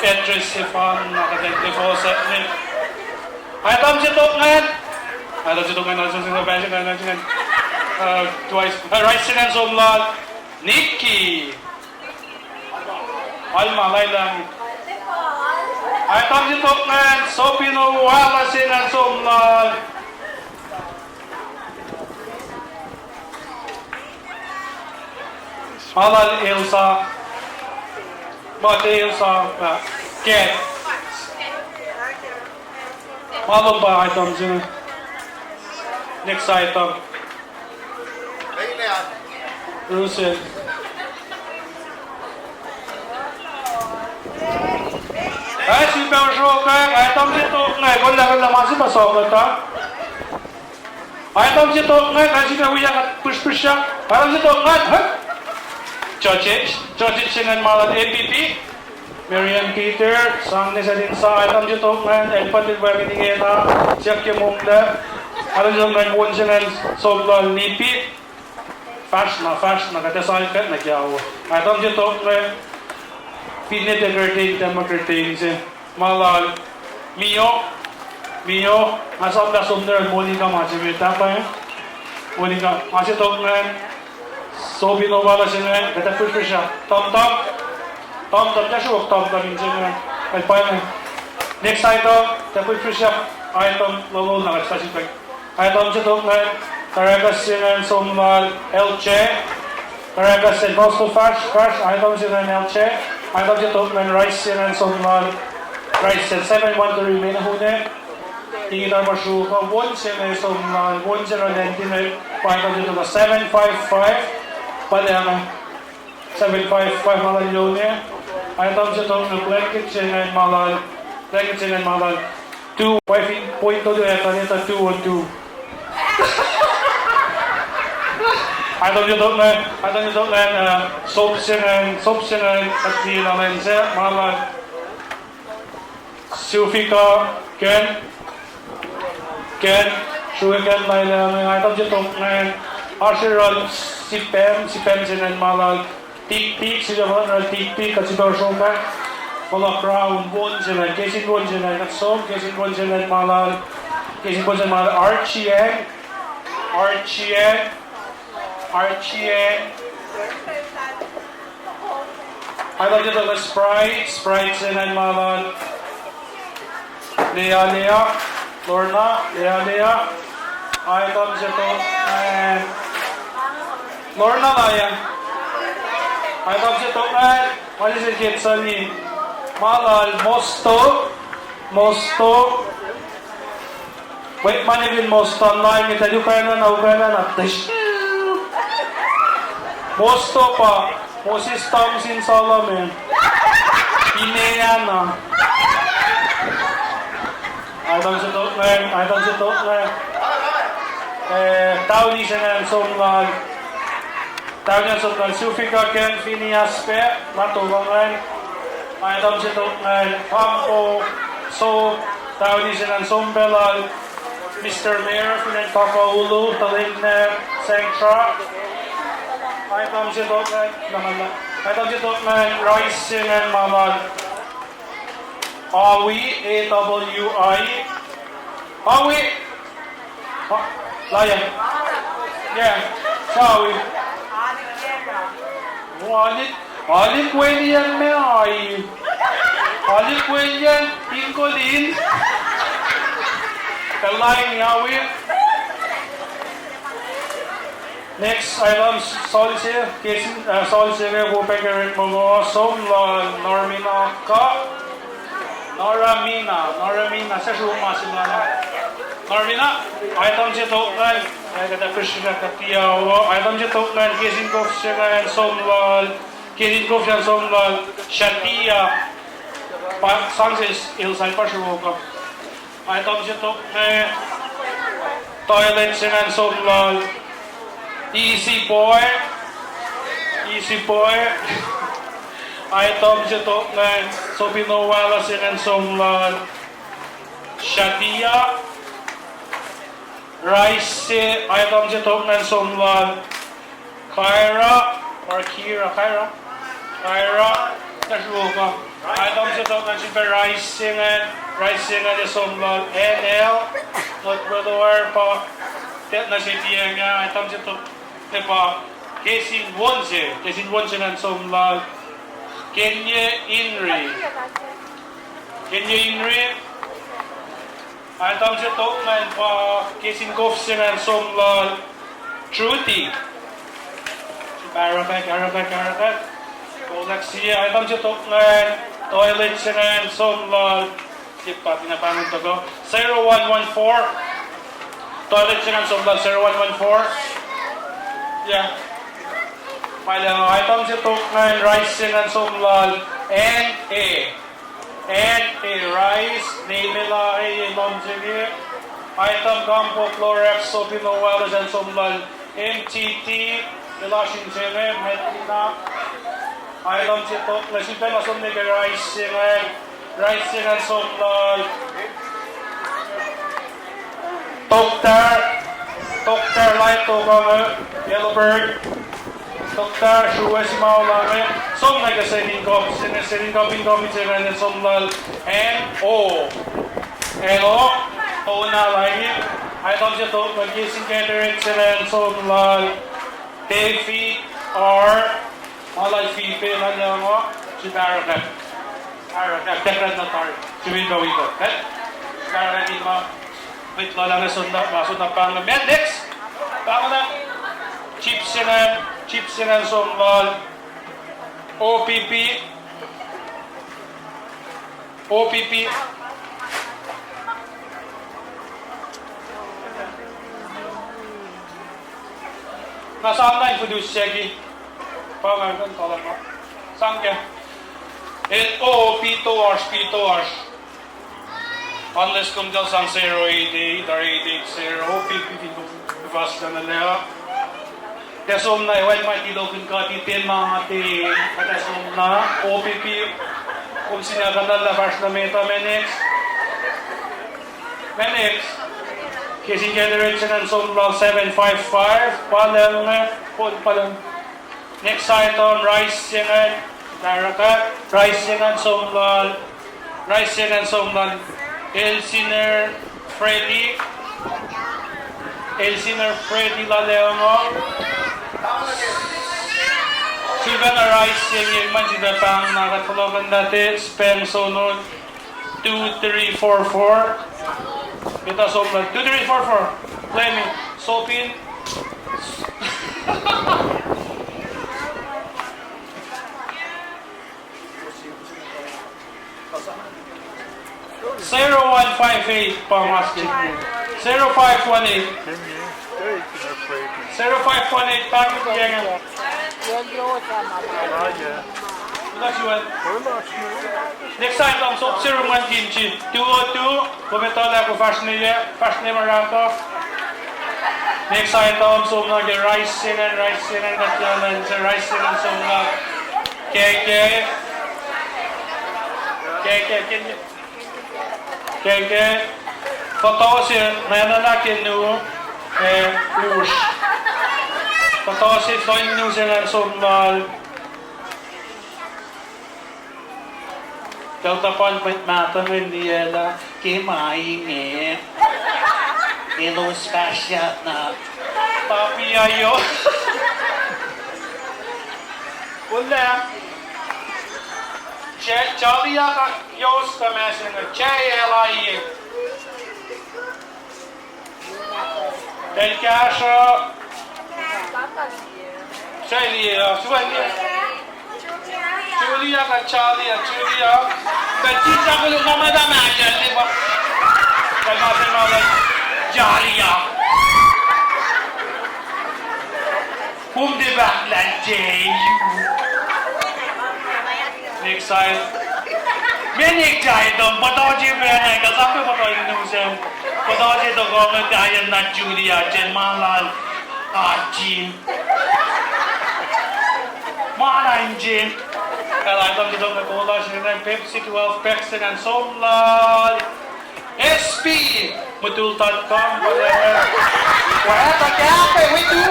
address se fan na kuht ac tifosak ne. Aetam se tok ingacn. Aetam se tok ingacn, aetam se tok ingacn, aetam se tok ingacn. Uh, twice. Uh, rais se ingacn som lal Nikki. Alma Lailang. Aetam se tok ingacn, sopino wala se ingacn som lal. Ma lal Elsa. Ma te Elsa, uh, Ken. Ma lom pa aetam se. Next aetam. Russell. Ac sifilpac sruok, aetam se tok ingacn, kolla, kolla, ma se pa som lal ta. Aetam se tok ingacn, ac sifilpac wiyuck pihsrpihsr ah. Aetam se tok ingacn, huh? Judge, judge se ingacn ma lal M P P. Marian Peter, sang ne sactin sa, aetam se tok ingacn, el paht el wacngihn ingena, siyuck ke monglac. Aetam se tok ingacn, won se ingacn, som lal Nipi. Fahsr na, fahsr na, kuht ac sal kuht nuh ke ao. Aetam se tok ingacn, finne tiac kihtin, tiac ma kihtin se. Ma lal, Mio, Mio, nga saplah som nuh Monica ma se met ah pa. Monica, ma se tok ingacn, sopino wala se ingacn, kuht ac pihsrpihsr ah. Tom Tom, Tom Tom, tiac sruok Tom Tom in se ingacn. El pa inge. Next aetam, tiac pihsrpihsr ah, aetam lolol na kuht sasuc pac. Aetam se tok ingacn, karakas se ingacn som lal L J. Karakas se nosto fahsr, fahsr, aetam se ingacn L J. Aetam se tok ingacn, rais se ingacn som lal, rais se seven one three Menahune. Inge ta pa sruok, won se ingacn som lal, won se ingacn Lentine, pa aetam se tok seven five five, pa inge. Seven five five ma lal Yone. Aetam se tok ingacn, blanket se ingacn ma lal, blanket se ingacn ma lal. Two, wife in point tolu, ac tuh two on two. Aetam se tok ingacn, aetam se tok ingacn, uh, sop se ingacn, sop se ingacn, kuht liye lal an se ma lal. Sufika, Ken, Ken, sruok Ken Lailang, aetam se tok ingacn, usher lal Sipem, Sipem se ingacn ma lal. Tik Tik, sifilpac lal Tik Tik, kuht sifilpac sruok ah. Fohlohk Brown, won se ingacn, kesin won se ingacn, kuht som, kesin won se ingacn ma lal. Kesin won se ingacn ma lal, Archie Ang, Archie Ang, Archie Ang. Aetam se tok ingacn, Sprite, Sprite se ingacn ma lal. Lea, Lea, Lorna, Lea, Lea. Aetam se tok ingacn, Lorna Laya. Aetam se tok ingacn, ma se se ke sani. Ma lal Mosto, Mosto. Mwet ma nihkihn Mosto an, lain nge tuh ukana na, ukana na, tish. Mosto pa, Moses Townsend Solomon. Ineana. Aetam se tok ingacn, aetam se tok ingacn. Eh, Taunis ingacn som lal. Taunis ingacn som lal Sufika Ken Phineas pac, na tok ingacn. Aetam se tok ingacn, Pampo, so, Taunis ingacn som pac lal Mister Mayor fin acn Kakaulu, Talenne, Sanctra. Aetam se tok ingacn, aetam se tok ingacn, rais se ingacn ma lal Awi, A W I. Awi. Laya. Yeah. Sawi. Alik, Alik William me ai. Alik William in kolin. Kalain Awi. Next item, Solse, Kesin, uh, Solse ke Wopek Eric Mongo, som lal Normina ka. Noramina, Noramina, sesr ma sila. Noramina, item se tok ingacn, ac kuht ac fihsrwacsr kuht tia wo, item se tok ingacn, Kesin Kof se ingacn som lal, Kesin Kof se ingacn som lal, Shatia, pa sang se el sai pa sruoka. Item se tok ingacn, toilet se ingacn som lal, Easy Boy, Easy Boy. Item se tok ingacn, sopino wala se ingacn som lal, Shatia. Rice se, item se tok ingacn som lal Kyra, or Kira, Kyra? Kyra, na sruok uh. Item se tok ingacn sifilpac rice se ingacn, rice se ingacn ac som lal N L, not well aware pa, tiac na se tiac nga, item se tok ne pa, kesin won se, kesin won se ingacn som lal Kenye Inri. Kenye Inri. Item se tok ingacn pa kesin kof se ingacn som lal Trudy. Parakat, parakat, parakat. Kolak sie, item se tok ingacn, toilet se ingacn som lal, sip pa tina pangan tok uh, zero one one four. Toilet se ingacn som lal zero one one four. Yeah. Pailah item se tok ingacn, rice se ingacn som lal N A. N A rice, name la e lom se inge. Item kampo Clorox, soap in oil, ingacn som lal M T T, elashin se inge, Medina. Item se tok, na sifilpac na som nuh ke rice se ingacn, rice se ingacn som lal Doctor, Doctor Light Tokang, Yellowbird. Doctor Shuwe Simaulange, som nuh ke senin kop, senin kop in kop in se ingacn som lal N O. N O, Tona Laini. Item se tok, nuh ke sin Cataract se ingacn som lal David R. Ma lal Fipe, lal Yango, sip parakat. Parakat, parakat na tari. Sip in pa wiko. Parakat in ma. Wit lal ange som na, ma som na pahng. Met next. Pahng na. Chips se ingacn, chips se ingacn som lal O P P. O P P. Na sang na introduce siyuck. Pa nga kan kalam ma. Sang ke. El O P P toasr, P toasr. Unless kom tuh sang zero eight eight or eight eight zero, P P P kom fast na lah. Tiac som na, ewan ma tilokihn kuht, tiac ma te, kuht ac som na, O P P, kom sina kanal lah fahsr na met uh, ma next. Ma next. Ke sin Cataract se ingacn som lal seven five five, Palem, Pon Palem. Next item, rice se ingacn, Naraka, rice se ingacn som lal, rice se ingacn som lal, Elsiner Freddy, Elsiner Freddy lal Leongo. Sulpac na rice se inge, man sifilpac pahng na kuht fohlohkihn lah te, spang sonol, two three four four. Ita som lal, two three four four. Claim it. Sopin. Zero one five eight, pa maskin. Zero five one eight. Zero five one eight, pa maskin. Next item, som zero one kimchi. Two oh two, kom etuh lah kom fahsr ne, fahsr ne Morocco. Next item, som na ke rice se ingacn, rice se ingacn, kuht enenuh in se rice se ingacn, som na. K K. K K, K K. Fotosi, na enenuh ke nu, eh, us. Fotosi, foin nu se ingacn, som na. Delta pun mwet mahtuh inge liye lah ke ma inge elos fahsr na. Papi ayo. Ullac. Charlie ah yos ka ma se inge. J L I E. Pacl kahsruh. Sel liye, uh, suwacn liye. Julia kuh Charlie, uh, Julia. Pacl sislah koluk ma muhta ma yacl ne pa. Pacl ma pacl ma pacl. Charlie, uh. Kom tiac pahklah J U. Next item. Ma next item, puhtaci pacna, kuh sahp puhtaci nusen. Puhtaci tohkoh inge, tayen na Julia, jen ma lal Arjin. Ma na injin. Kal item tuh tohkoh lasr inge, Pepsi twelve pack se ingacn, som lal. S P, mutul dot com, whatever. Wah, ta kape, we do.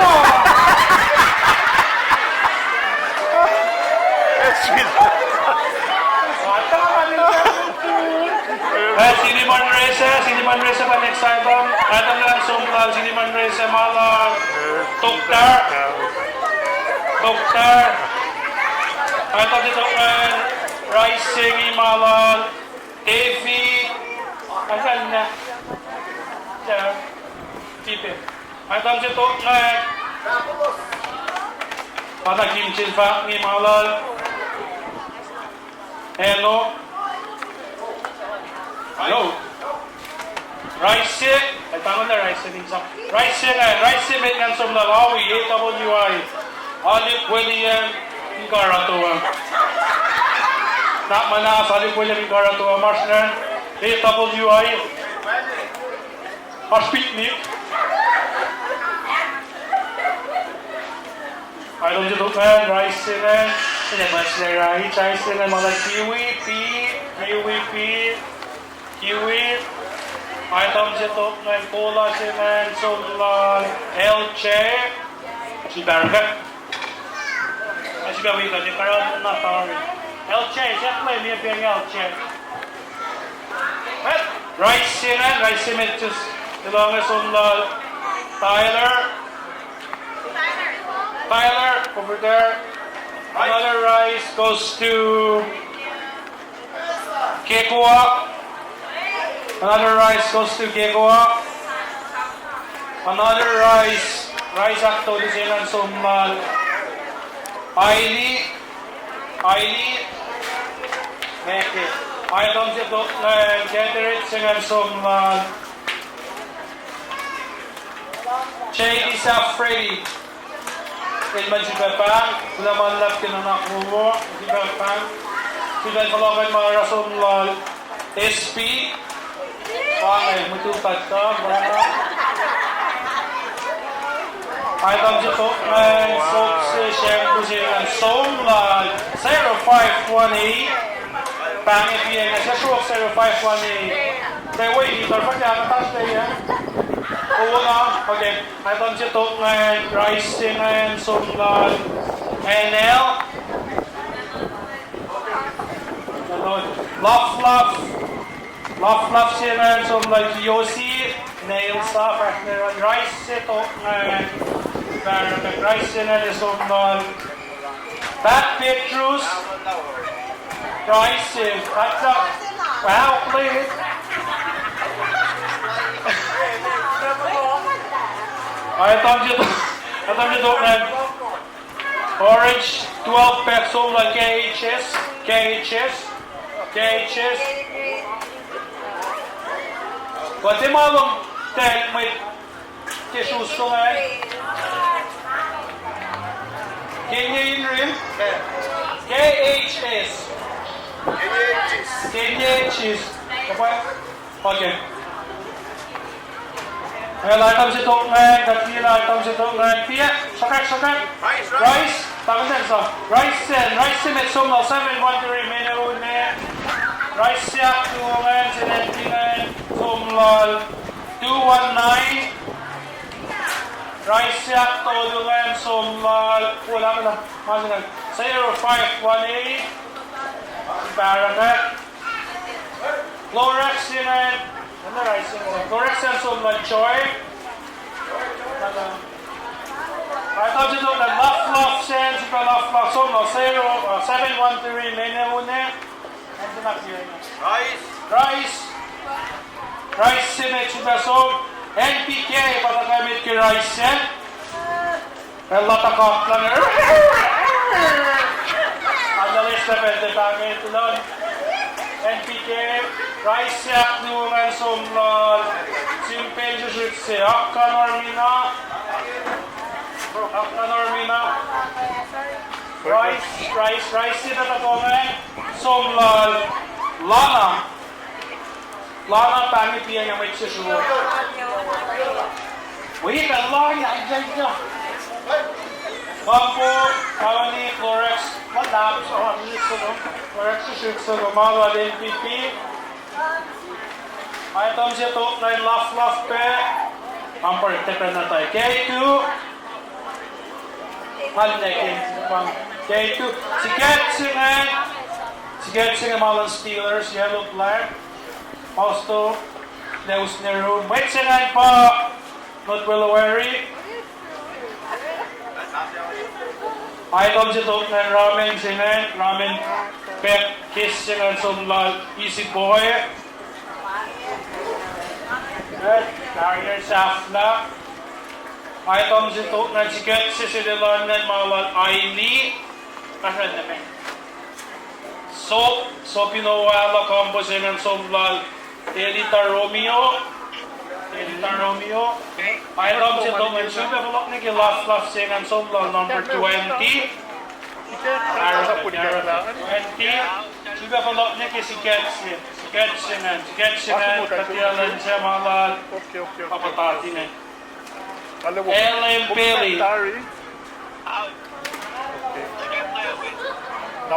Siliman Rese, Siliman Rese pa next item. Item luhn som lal Siliman Rese ma lal. Toktar. Toktar. Item se tok, eh, Rice se inge ma lal. David, angan na. Yeah. Tipe. Item se tok inge. Pata Kim Chin Fak inge ma lal. Eno. Hello. Rice se. Eltahl na Rice se inge. Rice se inge, Rice se met ngan som lal Awi, A W I. Alec William Ingaratoa. Nak muhnahs Alec William Ingaratoa, masrnan, A W I. Oasr picnic. Item se tok ingacn, Rice se ingacn. Ine mas ne Rice, Rice se ingacn ma lal Kiwi P, Kiwi P, Kiwi. Item se tok ingacn, Kola se ingacn, som lal L J. Sipar ke. Ac sipar wi kuht in karana tari. L J, siyuck lah meac pacna L J. Rice se ingacn, Rice se met, just elos inge som lal Tyler. Tyler, over there. Another Rice goes to Kekua. Another Rice goes to Kekua. Another Rice. Rice ahktolu se ingacn som lal Aili. Aili. Meke. Item se tok ingacn, Catherine se ingacn som lal J D Safredi. El ma sifilpac pahng, kuloh ma luhlahp ke nuhnak wowo, sifilpac pahng. Sifilpac fohlohkohn ma oruh som lal S P. Pa inge, mutul dot com, pa inge. Item se tok ingacn, soko se, sacnku se ingacn som lal zero five one eight. Pa inge piac na sesrok zero five one eight. Te wi, torfak ya, na taste ya. Owo na, okay. Item se tok ingacn, Rice se ingacn som lal N L. Laf laf. Laf laf se ingacn som lal Kiosi, Nail Saf, Rice se tok ingacn. Rice se ingacn som lal Pat Petrus. Rice se, Pat Petrus. Wow, please. Item se tok, item se tok ingacn. Orange twelve pack som lal K H S, K H S, K H S. Kuht tiac ma lom tacl mwet ke srus ingacn. Kenye in rim. K H S. Kenye chis. Okay. Well, item se tok ingacn, kuht liye lah item se tok ingacn. Piac, sruhkwack, sruhkwack. Rice, Rice. Rice, tangan sacn sa. Rice sacn, Rice se met som lal seven one three Mene Une. Rice se ahkluo ingacn, se ingacn, som lal two one nine. Rice se ahktolu ingacn, som lal, oh, lah, lah, ma se ingacn, zero five one eight. Parakat. Clorox se ingacn. Ano Rice se ingacn. Clorox se ingacn som lal Joy. Item se tok ingacn, Love Love se ingacn, sifilpac Love Love som lal zero, uh, seven one three Mene Une. Rice. Rice. Rice se met sifilpac som. N P K, pa tuhkuh met ke Rice se. El lataka lang. Analyst level te tange tulan. N P K, Rice se ahkluo ingacn som lal. Simpen srihsrihk se. Akkan Armina. Akkan Armina. Rice, Rice, Rice se pacl tuhkuh ingacn. Som lal. Lana. Lana pahng piac na mwet se sruok. Wi pacl Lana, ya, ya. Kampo, Tawani, Clorox, ma lap, so, Clorox srihsrihk se, ma lal N P P. Item se tok ngan laflaf pac. Number tiac pacna tari. K two. Ngan nackin. K two. Sikacsingen. Sikacsingen ma luhn Steelers, yellow black. Fausto. Leus Neru. Mwet se ingacn pa Notwelaweri. Item se tok ngan ramen se ingacn, ramen pack kis se ingacn som lal Easy Boy. Eh, Carrier sahflah. Item se tok ngan sikacse se lal ingacn ma lal Aili. Kasra name. Sop, sop in oaclah combo se ingacn som lal Elita Romeo. Elita Romeo. Item se tok ngan sulpac fohlohk nuh ke laflaf se ingacn som lal number twenty. Twenty. Sulpac fohlohk nuh ke sikacse, sikacse ingacn, sikacse ingacn, kuhtuh lwen se ma lal Papatati ingacn. Ellen Bailey.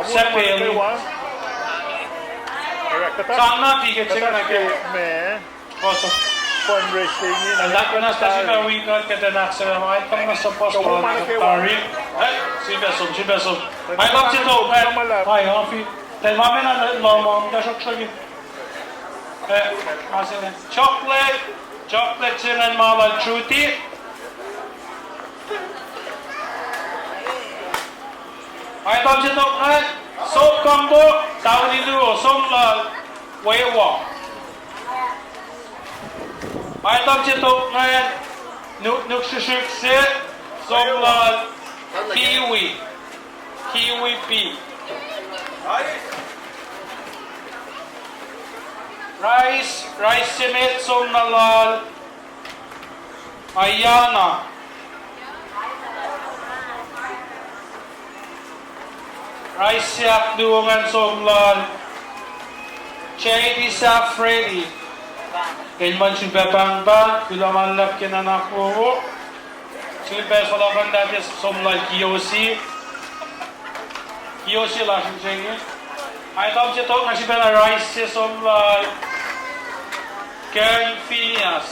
Sep Bailey. Sang na ticket se ingacn ke. Awesome. Fundraising in. Elahpacna stasina wi kuht ke ten akse ma item na support tari. Eh, sifacna som, sifacna som. Item se tok, eh. Ai, afi. Ten ma mena lomom, ta shokshoki. Eh, ma se ingacn. Chocolate. Chocolate se ingacn ma lal Trudy. Item se tok ingacn. Soap combo, tauli luo, som lal Wewa. Item se tok ingacn. Nuknuk srihsrihk se, som lal Kiwi. Kiwi P. Rice, rice se met som na lal Ayana. Rice se ahkluo ingacn som lal J D Safredi. Elman sulpac pahngpahng, kuloh ma luhlahp ke nuhnak wowo. Sulpac fohlohk an tahte som lal Kiyoshi. Kiyoshi lasr in se inge. Item se tok na sifacna rice se som lal Ken Phineas.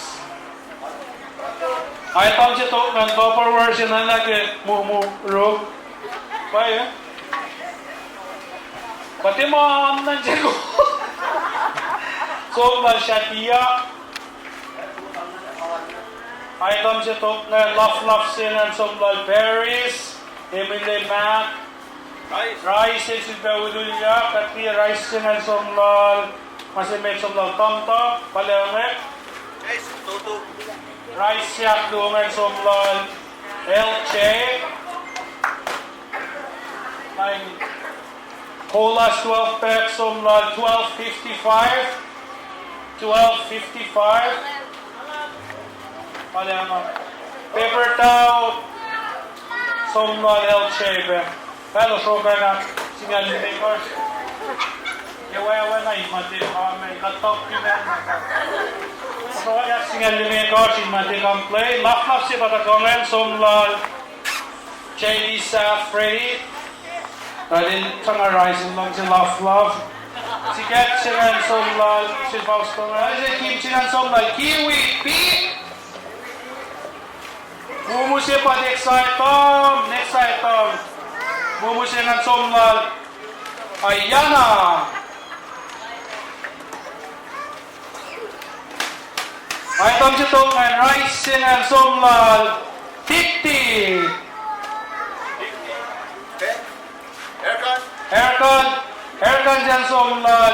Item se tok ngan Tupperware se na lah ke mumu ro. Pwacye. Pwacye ma nuh se ko. Som lal Shatia. Item se tok ngan laflaf se ingacn som lal Paris, Emily Mac. Rice se sulpac ululyak, kuht liye rice se ingacn som lal, ma se met som lal Tomtom, palu inge. Rice se ahkluo ingacn som lal L J. Colas twelve pack som lal twelve fifty-five. Twelve fifty-five. Palu inge. Paper towel som lal L J pac. Pacl osrokacna singucul limekohsr. Ke wacngihn in muhta, amen. Kuht top kimen. Osrokacna singucul limekohsr in muhta complain. Laflaf se pa tuhkuh ingacn som lal J D Safredi. Eltahl tuhkuh rice in luhngse laflaf. Sikacse ingacn som lal, se Fausto ingacn. Sikacse ingacn som lal Kiwi P. Mumu se pa next item, next item. Mumu se ingacn som lal Ayana. Item se tok ingacn rice se ingacn som lal Tikti. Erkan, Erkan se ingacn som lal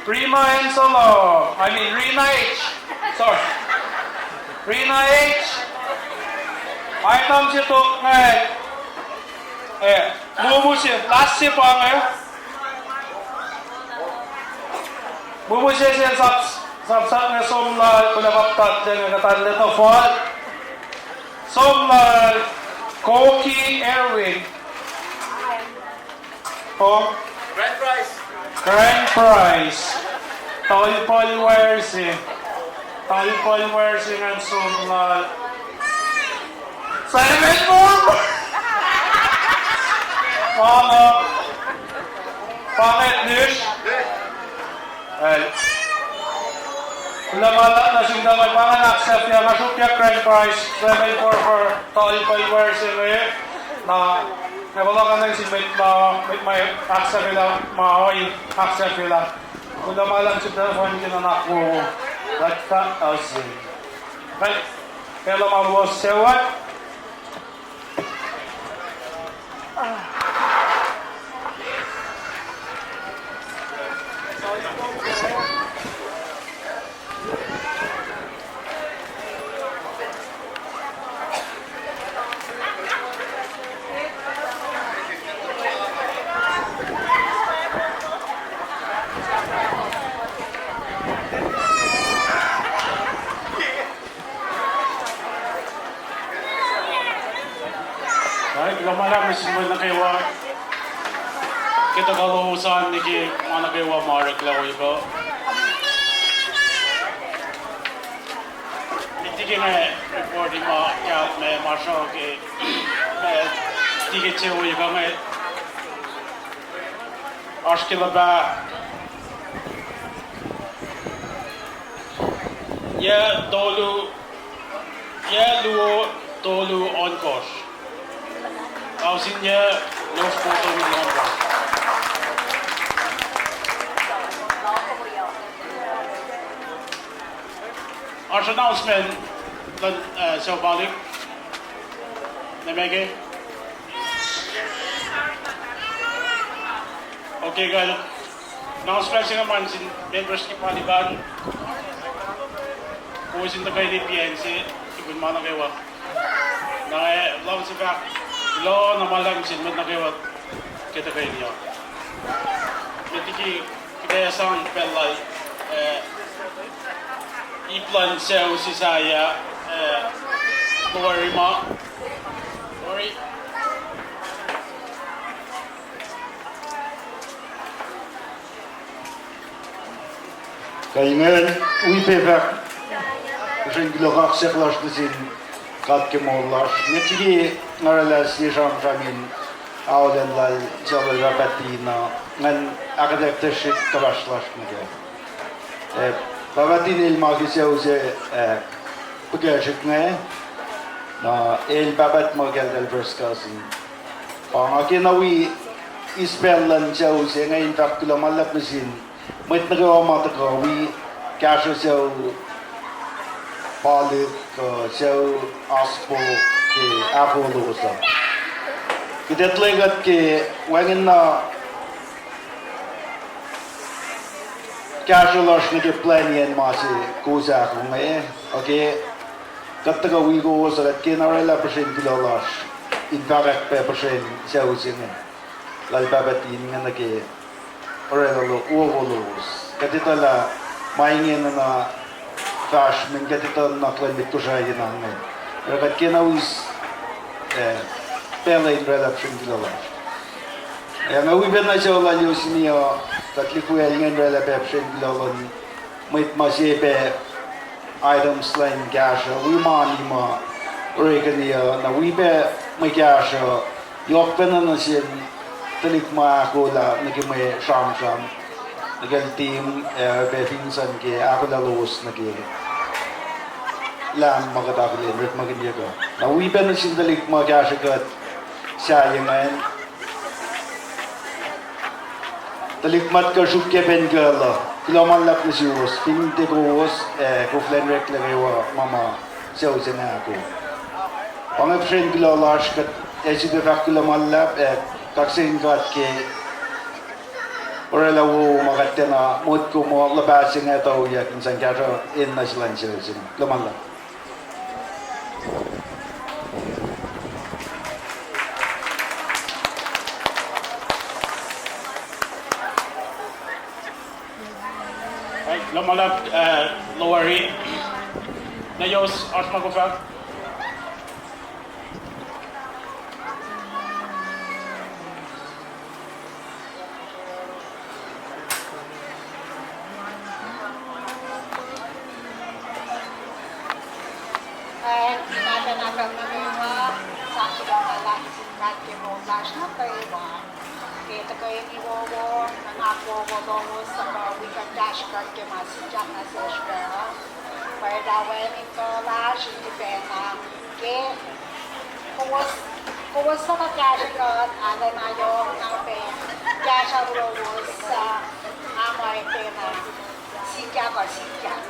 Rima Anselo, I mean Rina H. Sorry. Rina H. Item se tok ingacn. Eh, mumu se, last se pa inge. Mumu se se sap, sapsak inge som lal, kuloh ma pahtpaht inge kuht enenuh fal. Som lal Koki Erwin. Oh. Grand prize. Grand prize. Topalware se. Topalware se ingacn som lal Simon Moore. Mama. Panget nish. Al. Kuloh ma luhlahp nuh sum tuh mwe pahngpahng ahksahfyelah, nga sruokyac grand prize, seven four four, tali pal wer se inge, na, nga puhla kanan sin mwet ma, mwet ma ahksahfyelah, ma ohi ahksahfyelah. Kuloh ma luhlahp nuh sum tuh fahk ke nuhnak wowo. Kuht fah oasr. Kuht, pacl uh ma wo sewa. Kuloh ma luhlahp nuh sin mwet nuh kwewa. Ke tuhkuh lowos an nwe ke ma nuh kwewa ma oreklac wi kuh. Met liki inge report ma kahl ma ma sruok ke, ma liki se wi kuh inge. Oasr ke luhpah yac tolu, yac luo tolu ohnkohsr. Tausin yac luo tolu ohnkohsr. Oasr announcement luhn, uh, suc palik. Nuh me ke. Okay, kuh announcement se inge ma sin members ke palik an. Kowos in tuhkweni piacn se, tukun ma nuh kwewa. Na, eh, luhngse fahk, kuloh na ma luhlahp sin mwet nuh kwewa ke tuhkweni uh. Met liki kuht ac sang pacl lal, eh, ip luhn sucu se sahyac, eh, Lori ma. Lori. Kuh ingacn, wi pac fahk, puhsren kuloh kaksak lasr nuh sin God ke moul lasr. Met liki nga oraclah sie sramsram in aolacn lal suc lal Pahpah Tin uh, ngan ahkuhtweyac srihk kuhpahsr lasr nuh kac. Eh, Pahpah Tin el ma ke sucu se, eh, pihkacsrihk inge, na el pahpah tuhmuhk kacl first cousin. Pa nga kena wi eis pacl luhn sucu se inge in fahk kuloh ma luhlahp nuh sin mwet nuh kwewa ma tuhkuh wi kahsruh sucu palik, uh, sucu aspo ke ahkolah lowos uh. Kuht etuh lah kuht ke wacngihn na kahsruh lasr nuh ke plwacn in ma se kowos ahkoo inge, okay. Kuht tuhkuh wi kowos uh, kuht kena oraclah puhsren kuloh lasr in fahkwack pac puhsren sucu se inge lal Pahpah Tin inge nuh ke oraclah wowo lowos. Kuht etuh lah ma inge nuhna fahsr, mweyen kuht etuh nuhnak luhn mwet Kosrae inge. Oruh kuht kena wi, eh, pacl in oraclah puhsren kuloh lasr. Ac nga wi pac nuh sucu lal Yosimi uh, kuht lihkwacl inge in oraclah pac puhsren kuloh luhn mwet ma se pac items luhn kahsruh, wi mani ma orekeni uh, na wi pac mwe kahsruh, yohk pacna nuh sin tuhlihk ma ahkolah nuh ke mwe sramsram, nuh kacl team, ac pac fin sang ke ahkolah lowos nuh ke lahm ma kuht akihlen orekmakihnyuck uh. Na wi pac nuh sin tuhlihk ma kahsruh kuht sahyacn tuhlihk ma tuhkuh sruok ke pacl kuh luh, kuloh ma luhlahp nuh suwos, fin tiac kowos, ac koflah in oreklac kwewa ma ma sucu se inge ahkoo. Pa inge puhsren kuloh lasr, kuht ac sifilpac fahk kuloh ma luhlahp, ac kaksakihn God ke oraclah wowo ma kuht tiacna motko muh luhpah se inge tuyak in sang kahsruh in nuh sel an sucu se inge. Kuloh ma luhlahp. Kuloh ma luhlahp, uh, Lowari. Na yos, oasr ma kom fahk? Ac, ma pacna pacl nuh kwewa, sang kuloh ma luhlahp sin God ke moul lasr nuh kwewa. Ke tuhkweni wowo, nuhnak wowo lowos, suc kuh wi kuht kahsruh kuht ke ma sikyak nuh sesr pac. Pwacye lah wacngihn kuh lasr in pacna ke kowos, kowos suc kahsrwe kuht, arulacna yohk na pac kahsruh lowos, uh, nga muh pacna sikyak kuh sikyak.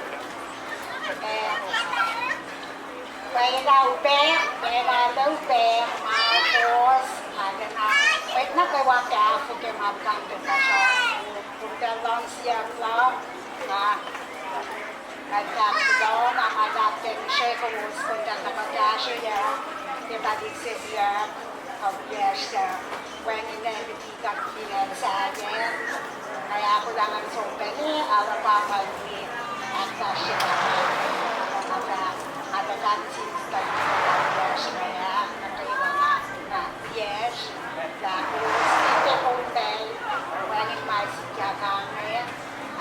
Eh, pwacye lah upac, pwacye lah upac ma kowos arulacna, mwet nuh kwewa kahfo ke ma kuht in tuhkuh sruh, kom tuh luhngsiyuck luhk, ah, kuht fahk kuloh na ma luhlahp ke srihke kowos kom tuh tuhkuh kahsrweyuc ke tuhlihk se wiyuck, kuh wiyacsr suc wacngihn acn liki kuht fin acn sahyac. Nga ahkolah ngan som pacl Alabama in wi ahkfahsrye ma, ma, ma, ma, ma, ma, ma, ma, yes, lah kowos in tiac kom pacl, wacngihn ma sikyak inge,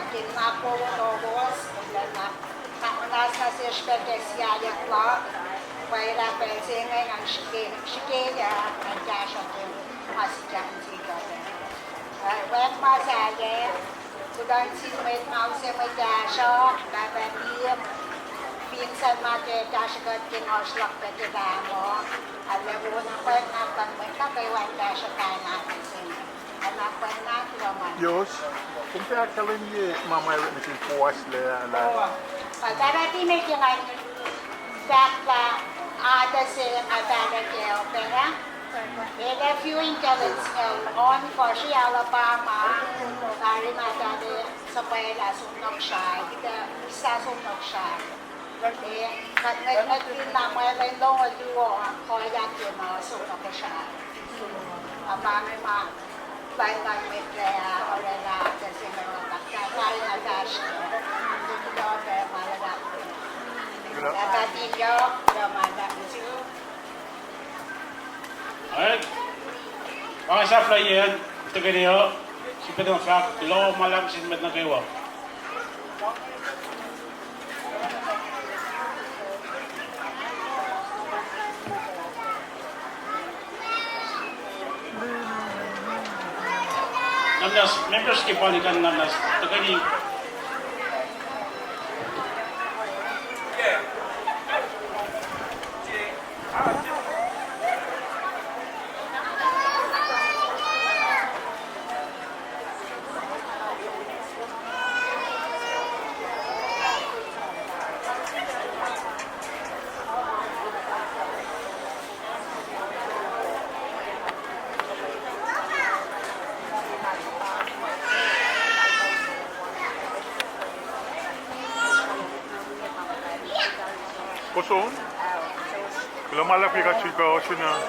ac ke na kowos lowos, kom lwelah na muhnahs nuh sesr pac ke siyuck luhk, pwacye lah pacl se inge ngan srihke, srihke, uh, ngan kahsruh ke ma sikyak in sikyak. Uh, wacngihn ma sahyac, kuloh nuh sin mwet ma use mwe kahsruh, Pahpah Tim, fin sang ma ke kahsruh kuht ke ngohsr luhk pac ke Lamo, ac Lamo na pwacnwacng luhn mwet nuh kwewa in kahsruh kain ma se inge. Ac na pwacnwacng luhman. Yos, kom tiac ahkkahlwemye ma ma orekmakihn puhs lac ah lah. Oh, uh, Pahpah Tim el ke ngan fahk lah, ah, tuh se nga fahk ke open ah. Meac, viewing talent singucul ohnkohsr Alabama, tari ma tari suhpwaclah som nuhksrao, kuht ac usah som nuhksrao. E, kuht ngwetngwet fin na mwe lwen longoul luo, kuh yak ke ma som nuhksrao. Apang ma, lain na mwet lac ah, oraclah, tuh se ma, tari na fahsr. Kuloh pac ma luhlahp. Kuloh. Pahpah Tim yohk, kuloh ma luhlahp nuh sum. Alright. Pa nga sahflah yen, tuhkweni uh, sifilpac fahk kuloh ma luhlahp sin mwet nuh kwewa. Nuhnak muhnahs, members ke pali kuh nuhnak muhnahs, tuhkweni. Kosong? Kuloh ma luhlahp ke kuht sulpac ohsun uh.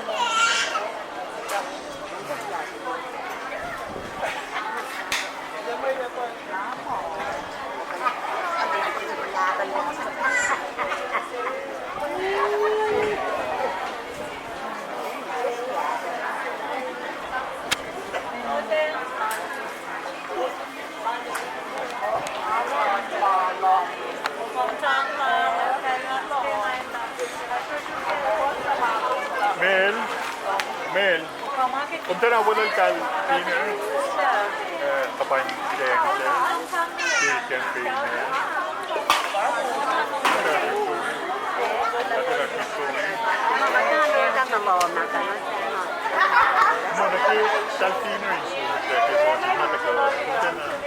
Mel, Mel. Kom tiacna wolacna kal pine, eh, kapan ke, ke campaign, eh. Ma nuh ke kal pine, eh, ke, ke, ke, kom tiacna, eh, kom tiacna, eh.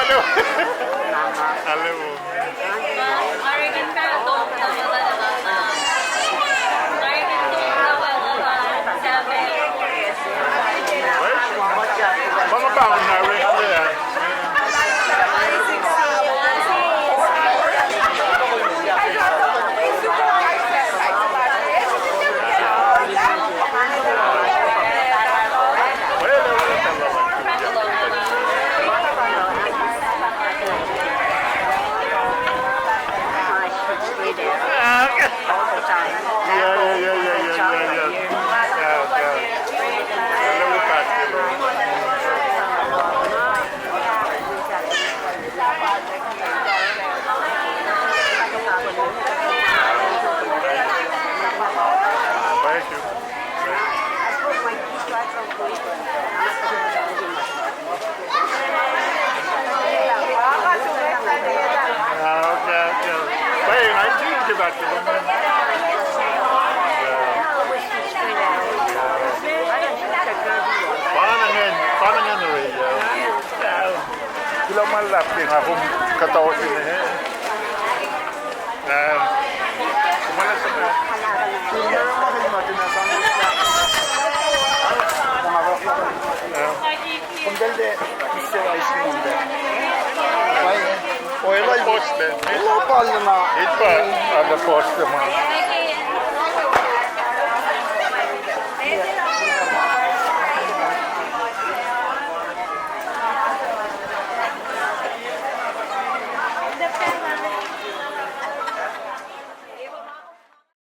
Hello. Yeah, yeah, yeah, yeah, yeah, yeah, yeah. Yeah, yeah. Hello, Pat. Thank you. Ah, okay, okay. Pweng, ah, in ke bat. Panangen, panangen re, ah. Kuloh ma luhlahp ke nga kom kuhtuh sin, eh. Ah, ma na sa. Ah. Kom telde ise wa isi munda. Pai, oela post le. Ela pal na. It pa, ala post ma.